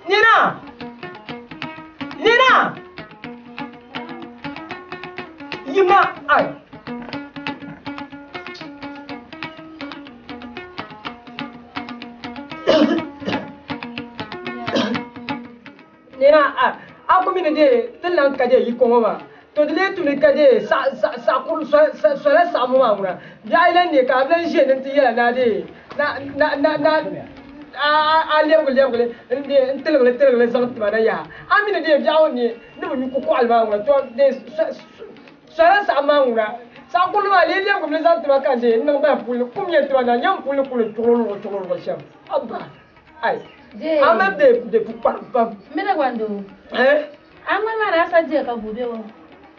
Nina! Nina! Yima ai. Nina a a ko mini de tin lan ka de yi ko ma. To di lee tuli ka de sa sa sa kur sola saɣamu maa ŋuna. Bihi ayi lan ne ka a bi lan ʒe ni n ti yɛla na de na na na na a lɛbigi lɛbigili n de n tiligili tiligili zaŋ tima na yaha. A mi ni de biɛɣu ne ni bi nyu kukɔɣili maa ŋuna to de sola saɣam maa ŋuna. Saɣa kurili maa lee lɛbigimi ni zaŋ tima ka de n niŋ ban puli kum yɛn tima na nyam puli kuli chuɣuluɣu chuɣuluɣu shɛm. Abba ai a mali de de pukpari pam. Mi Dagbando. Eh? A ŋmani maa daa sa je ka gu be o.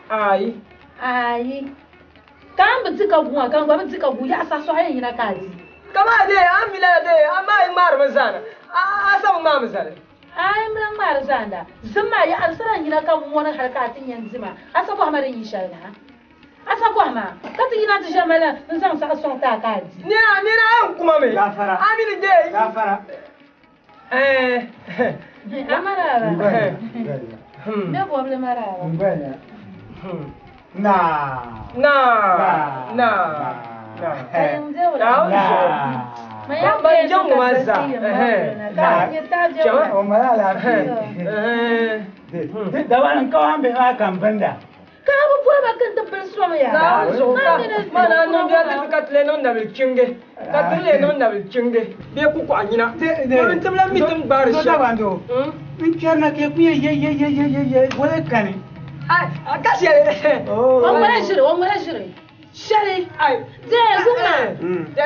Ayi. Ayi. Ka an bi di ka gu maa, ka n gba bi di ka gu yaɣasa sɔɣa yɛn yina ka a di. Ka maa de a mi lala de a maa yi ŋmaari mi zaana a sa bi ŋmaami zali. Ai n bi lahi ŋmaari zaanda. Zim maa yaɣiri sara n yina ka mɔni hali ka a ti nya n dima. A sa bɔhima din yi shɛli na? A sa bɔhima ka ti yina ti ʒe mali n zaŋ saɣi sɔŋ ti a ka a di. Nina, nina a yɛn kuma mi. Gafara. A mi ni deei. Gafara. Ɛɛ. A maraaba. Bɛ bɔbili maraaba. Ngwenya. Na. Na. Na. Na. Na. Ban jɛŋ maa zaa. O mali alaafee. Daba n ka wan bihi maa ka n binda. Ka bi boli ma ka n ti bili sɔŋ ya. Mana niŋ biya ti ka tile niŋ nabili chingi ka tile niŋ nabili chingi bee ku kɔɣa nyina domin ti bila mi tim gbaari shɛm. Dabando n kpɛrina ka ku yɛ yɛ yɛ yɛ yɛ yɛ yɛ wala kani. A ka shɛli. O ŋmala ʒiri o ŋmala ʒiri shɛli dee yuma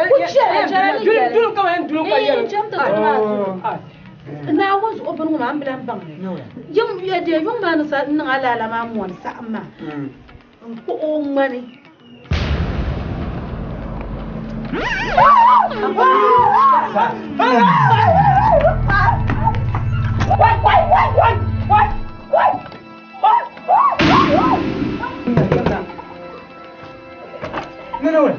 ku chɛli chɛli ni yɛli. Duli kama yɛn duli ka yɛli. Chɛm ti duli maa duli. Naawuni zuɣu bini ŋɔ maa n bi lahi baŋ li dee yuŋ maa ni sa n niŋ alaala maa mɔni saɣim maa n kpuɣi o ŋmani. Nene wala.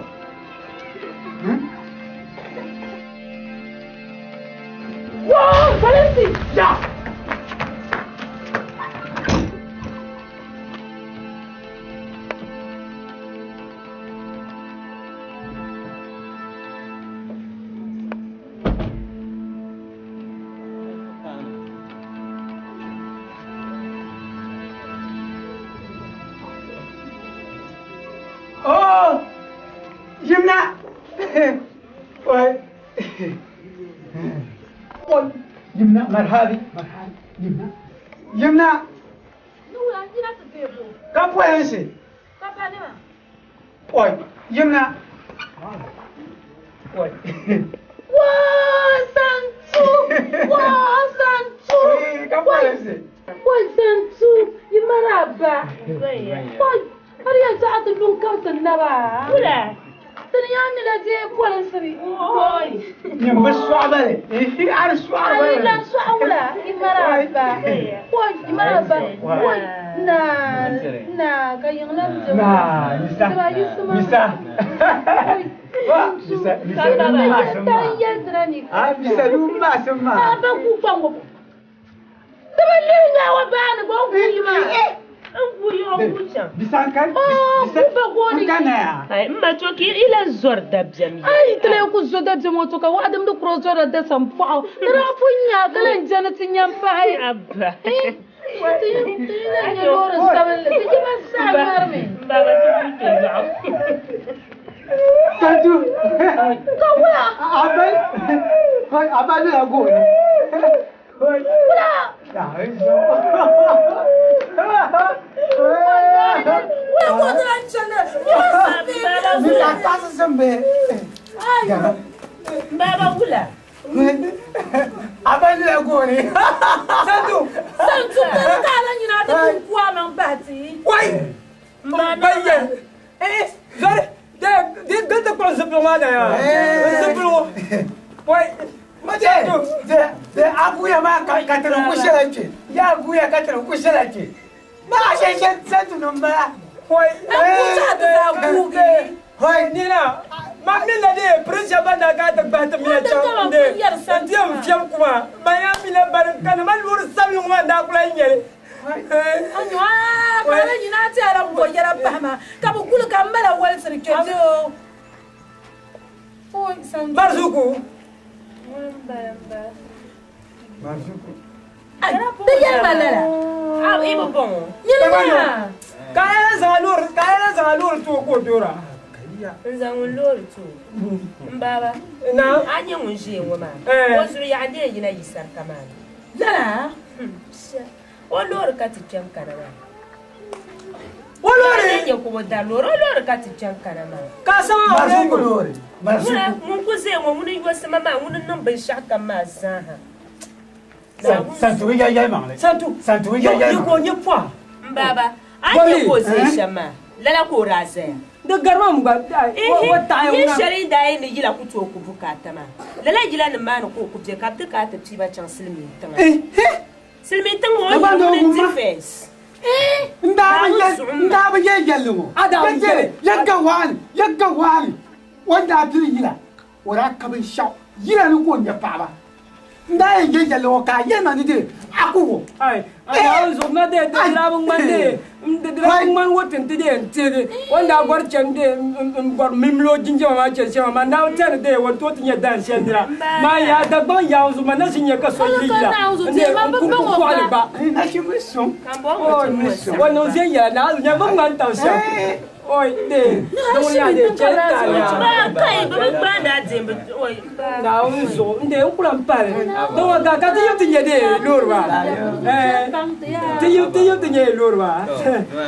Wow, Valency! Ya! Oh! Yimna! Oi. Oi. Yimna, marhabi, marhabi. Yimna. Yimna. Nura, yina ti deebo. Ka polinsi. Ka pa nima. Oi. Yimna. Oi. Waa Santu! Waa Santu! Ka polinsi. Oi Santu! Yi maraba. Oi, har yanzu a ti lun kam ti naba. Wula. Tini yaa ni la dee polinsiri. Oi. Nyim bi sɔɣibali. Ari sɔɣibali. Ayi lan sɔɣi wula. Yi maraba. Oi, yi maraba. Oi, na na ka yiŋ lan di. Na, Misa. Diba yisima. Misa. Wa, Misa, Misa lu maasim maa. Tan yɛldira ni. Ah, Misa lu maasim maa. A ba ku kpaŋ Diba lihi nyawa baani gba n kuyi maa. N kuyi o ku chaŋ. Bisan kan. Oh, ku ba gooni. N ka na ya. Ai, n ma to ki i lan zɔri dabiɛm ya. Ai, tila ku zo dabiɛm o to ka waɣadimdi kuro zɔrila dasam pɔɣu. Ti daa pun nya ka lan jɛni ti nyam pahi. Abba. Ti yi lan nyɛ loori sabinli. Ti yi ma zaa ŋmarimi. Baba ti ku kpe lɔɣu. Santu. Ka wula. Abal. Abal la gooni. Wula. Wula ko ti lan chani. Misa kasi simbi. Baba wula. Abal la gooni. Santu. Santu kpɛri ka a lan nyina a ti pun ku a maŋ bahi ti. Wai. Bayyɛ. Eh, zɔri. De de de ti kpuɣi zipiligu maa na ya. Zipiligu. Wai. De de de aguya maa ka ka tiri ku shɛla kpe. Ya aguya ka tiri ku shɛla kpe. Maa shɛ shɛ santu nim bala. Wai. An ku chaɣi ti zaa guugi. Wai nina. Ma mi la de pirinsi ban na ka ti gbahi ti miya chaŋ de n ti yɛn fiɛm kuma ma yaa mi la bari ka ni ma loori sabinli maa daa kula nyɛli. Anyo aa ka ala nyina a ti ala bɔ yɛla bahi ma ka bi kuli ka n mala walisiri kpe di o. Oi Santu. Marzuku. Marzuku. Ai, ti yɛli ma lala. A i bi bɔŋɔ. Nyini maa. Ka a yɛla zaŋ a loori ka a yɛla zaŋ a loori ti o ka o doora. N zaŋ n loori ti o. N baba. Na. A nyɛ ŋun ʒiya ŋɔ maa. Eh. O zuɣu yaɣa dee yina yi sarika maa ni. Lala. O loori ka ti kpɛm kana maa. O loori. A nyɛ ka o da loori o loori ka ti kpɛm kana maa. Ka saŋa o Marzuku loori. Marzuku. Ŋuna ŋun ku zaya ŋɔ ŋuni yosima maa ŋuni niŋ binshɛɣu kam maa zaaha. Santu ya ya maŋli. Santu. Santu ya ya Yi ko maŋli. nyɛ pɔha. N baba a nyɛ ka o zaya shɛm maa lala ka o daa zaya. Di garima mi gba, o taɣi Yil ŋuna. shɛli daa yi ni yila ku tooi ku bukaata maa, lala yilanima maa ni ka o ku be ka bɛ ti kana ti pii ba chaŋ silimiin tiŋa. Silimiin tiŋ maa o Dagbaŋ yili doo ŋuni wumma. n-di fɛns. N daa bi yɛ, n daa bi yɛ yɛlli ŋɔ. A daa bi Yɛ yɛli. yɛ ga waani, yɛ ga waani. O ni daa pili yila, o daa ka binshɛɣu yila ni ka o nya paɣaba. N daa yɛn yɛ yɛlli ŋɔ ka a yɛli ma ni dee a ku wum. Ai, a daa zuɣu na dee di daa bi ŋmani dee, di daa bi ŋmani wo tin ti dee n tihigi. O ni daa bɔri chani dee n bɔri mimli o jinjama maa chani shɛm maa, man daa bi tɛri dee o ni tooi ti nya dan shɛli nira. Maa yaa Dagbaŋ yaa zuɣu man na ʒi nya ka so yi yila n dee n ku ku kɔɣili gba. O niŋ viɛnyɛla naa zuɣu nya bɛ ŋmani tab shɛm. Oi dee di ŋun yaa dee chani taali yaa. Naawuni zuɣu n dee n kula n pali di ŋɔ ka ka ti yim ti nya dee loori maa ti yim ti yim ti nya loori maa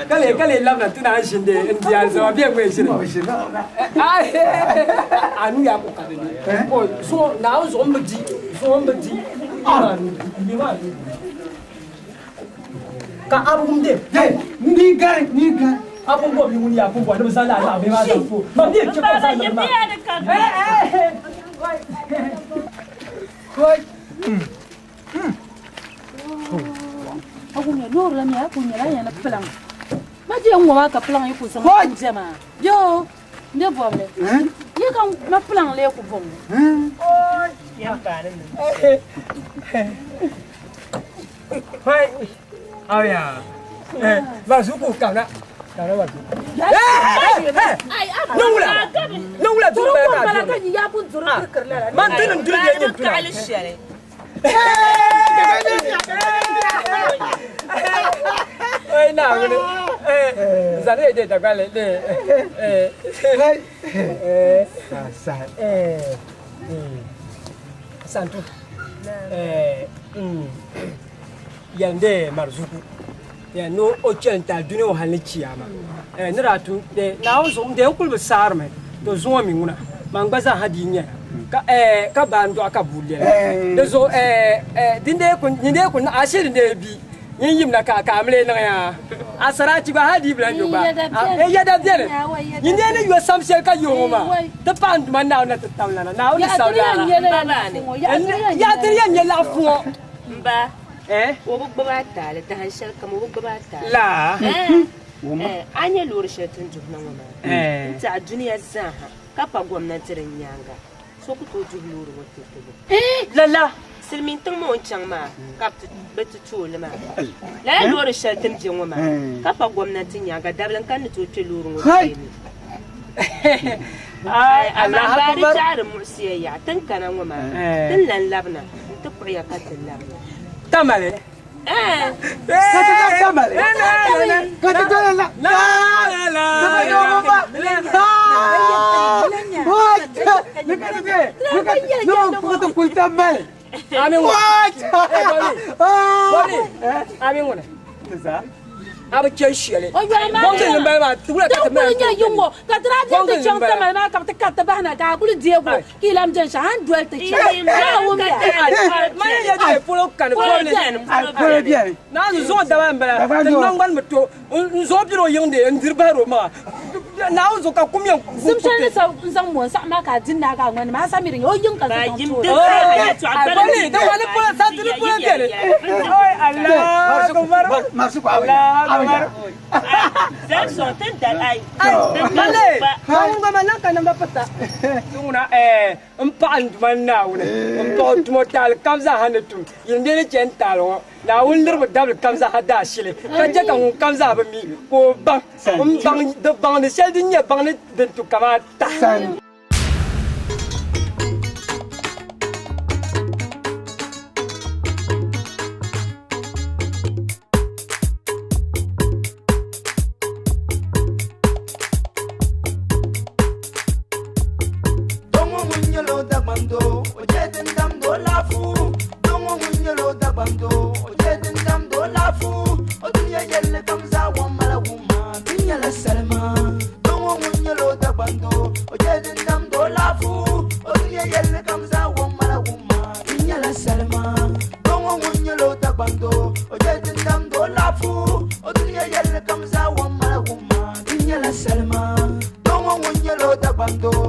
ka lee ka lee labina ti naan ʒini dee n di alizama bɛ ŋmɛ ʒini a nu yaa ku ka di ni oi zuɣu Naawuni zuɣu n bi di zuɣu n bi di ka abugum de ni gari ni gari abugum bɔ bi ŋun yaa kun bɔ ni bi zaŋ laa zaɣ bihi maa zaŋ to ma mi chɛ ka zaŋ niŋ maa Agunya loori la mi a ku nyɛla a yɛn ni piliŋ ma je n ŋɔ maa ka piliŋ yi ku zaŋ n je maa yoo n be bɔbili yi ka ma piliŋ lee ku bɔŋ Aya. Bazuku kana. Kana bazuku. Nungula. Nungula duru ba ka. Ka yi ya ku duru kirkir la. Man tinin duru ye nyin tuna. Oi na wuni. Zane de dagbale de. Eh. Sa. Eh. Santu. Eh. Yan de marzuku. Yan no o chen ta duniya o hali chiyama. Eh ni daa tu de na o zum de n kuli bi saarimi to zuŋɔ mi ŋuna man gba zaa ha di nyɛla ka eh ka baa n dɔɣi ka buu lɛla di zuɣu eh eh din dee kun din dee kun a shi din dee bi nyin yimna ka ka amile niŋ ya a sarati gba ha di bila yo gba eh yɛda biɛni nyin dee ni yo sam shɛli ka yo ŋɔ maa ti paɣa n duma Naawuni na ti tam lana Naawuni ni sabi lana yaa tiri yɛn nyɛ laɣafu ŋɔ Mba, eh o bi gbubi a taali dahin shɛli kam o bi gbubi a taali. La. Eh, a nyɛ loori shɛli ti ni duhi na ŋɔ maa Eh. n tiɛha dunia zaaha ka pa gomnanti din nyaanga so ku tooi duhi loori ŋɔ ti tibu. Lala. Silimiin tiŋ maa o ni chaŋ maa ka bɛ ti ti o li maa. Lala loori shɛli ti ni be ŋɔ maa ka pa gomnanti nyaanga dabili n kani ni tooi kpe loori ŋɔ kpeeni. Ai, Amaa Allahu baa di Akbar. chaɣiri muɣisiya yaɣa ti ni kana ŋɔ maa ti ni lan labina n ti kpuɣiya ka ti labina. Tamale. Eh. Tamale. Amin What? Bobby. Amin ŋuni. A bi chɛ shɛli. O yɔli maa Bɔŋ din bala maa wula ka ti Din kuli nyɛ yiŋɔ ka ti daa Bɔŋ ti din chaŋ bala. Tamale maa ka bi ti kariti bahina ka a kuli deego ka i lam jɛn shɛli a ni doli ti chaŋ. Naawuni ya. Mani yɛ de polo kani Polo polo bɛni, polo bɛni. Naa n zuɣu daba n bala. Ti naŋgbani mi to n zuɣu biri o yiŋ de n diri bahiri o maŋa. Naawuni zuɣu ka kum yɛn Sim shɛli ni sa n zaŋ mo n saɣim maa ka a di naai ka a ŋmani maa a sa mi di nyɛ o yiŋ ka zaŋ Yim ti o. din zaa yɛltɔɣa gbala Bɔli, di wani polo sa ti di polo bɛni. Oi Allahu Akbar. Allahu Akbar. Zan sɔŋ ti ni dali ai. Male, ŋun gba ma lan ka namba pata. Ŋuna n paɣa n duma Naawuni n paɣa o tumo taali kam zaa ha ni tum yin dee ni chɛ n taali ŋɔ Naawuni liribi dabili kam zaa ha daa shili ka chɛ ka ŋun kam zaa bi mi ka o baŋ n baŋ di baŋdi shɛli din nyɛ baŋ ni din tu kamaata. Dongo ŋun nyɛla o Dagbaŋ doo, o je din damdi o laafu. Dongo ŋun nyɛla o Dagbaŋ doo, o je din damdi o laafu. O dunia yɛlli kam zaa wum mala wumma, di nyɛla salima. Dongo ŋun nyɛla o Dagbaŋ doo, o je din damdi o laafu. O dunia yɛlli kam zaa wum mala wumma, di nyɛla salima. Dongo ŋun nyɛla o Dagbaŋ doo, o je din damdi o laafu. O dunia yɛlli kam zaa wum mala wumma, di nyɛla salima. Dagbaŋ doo.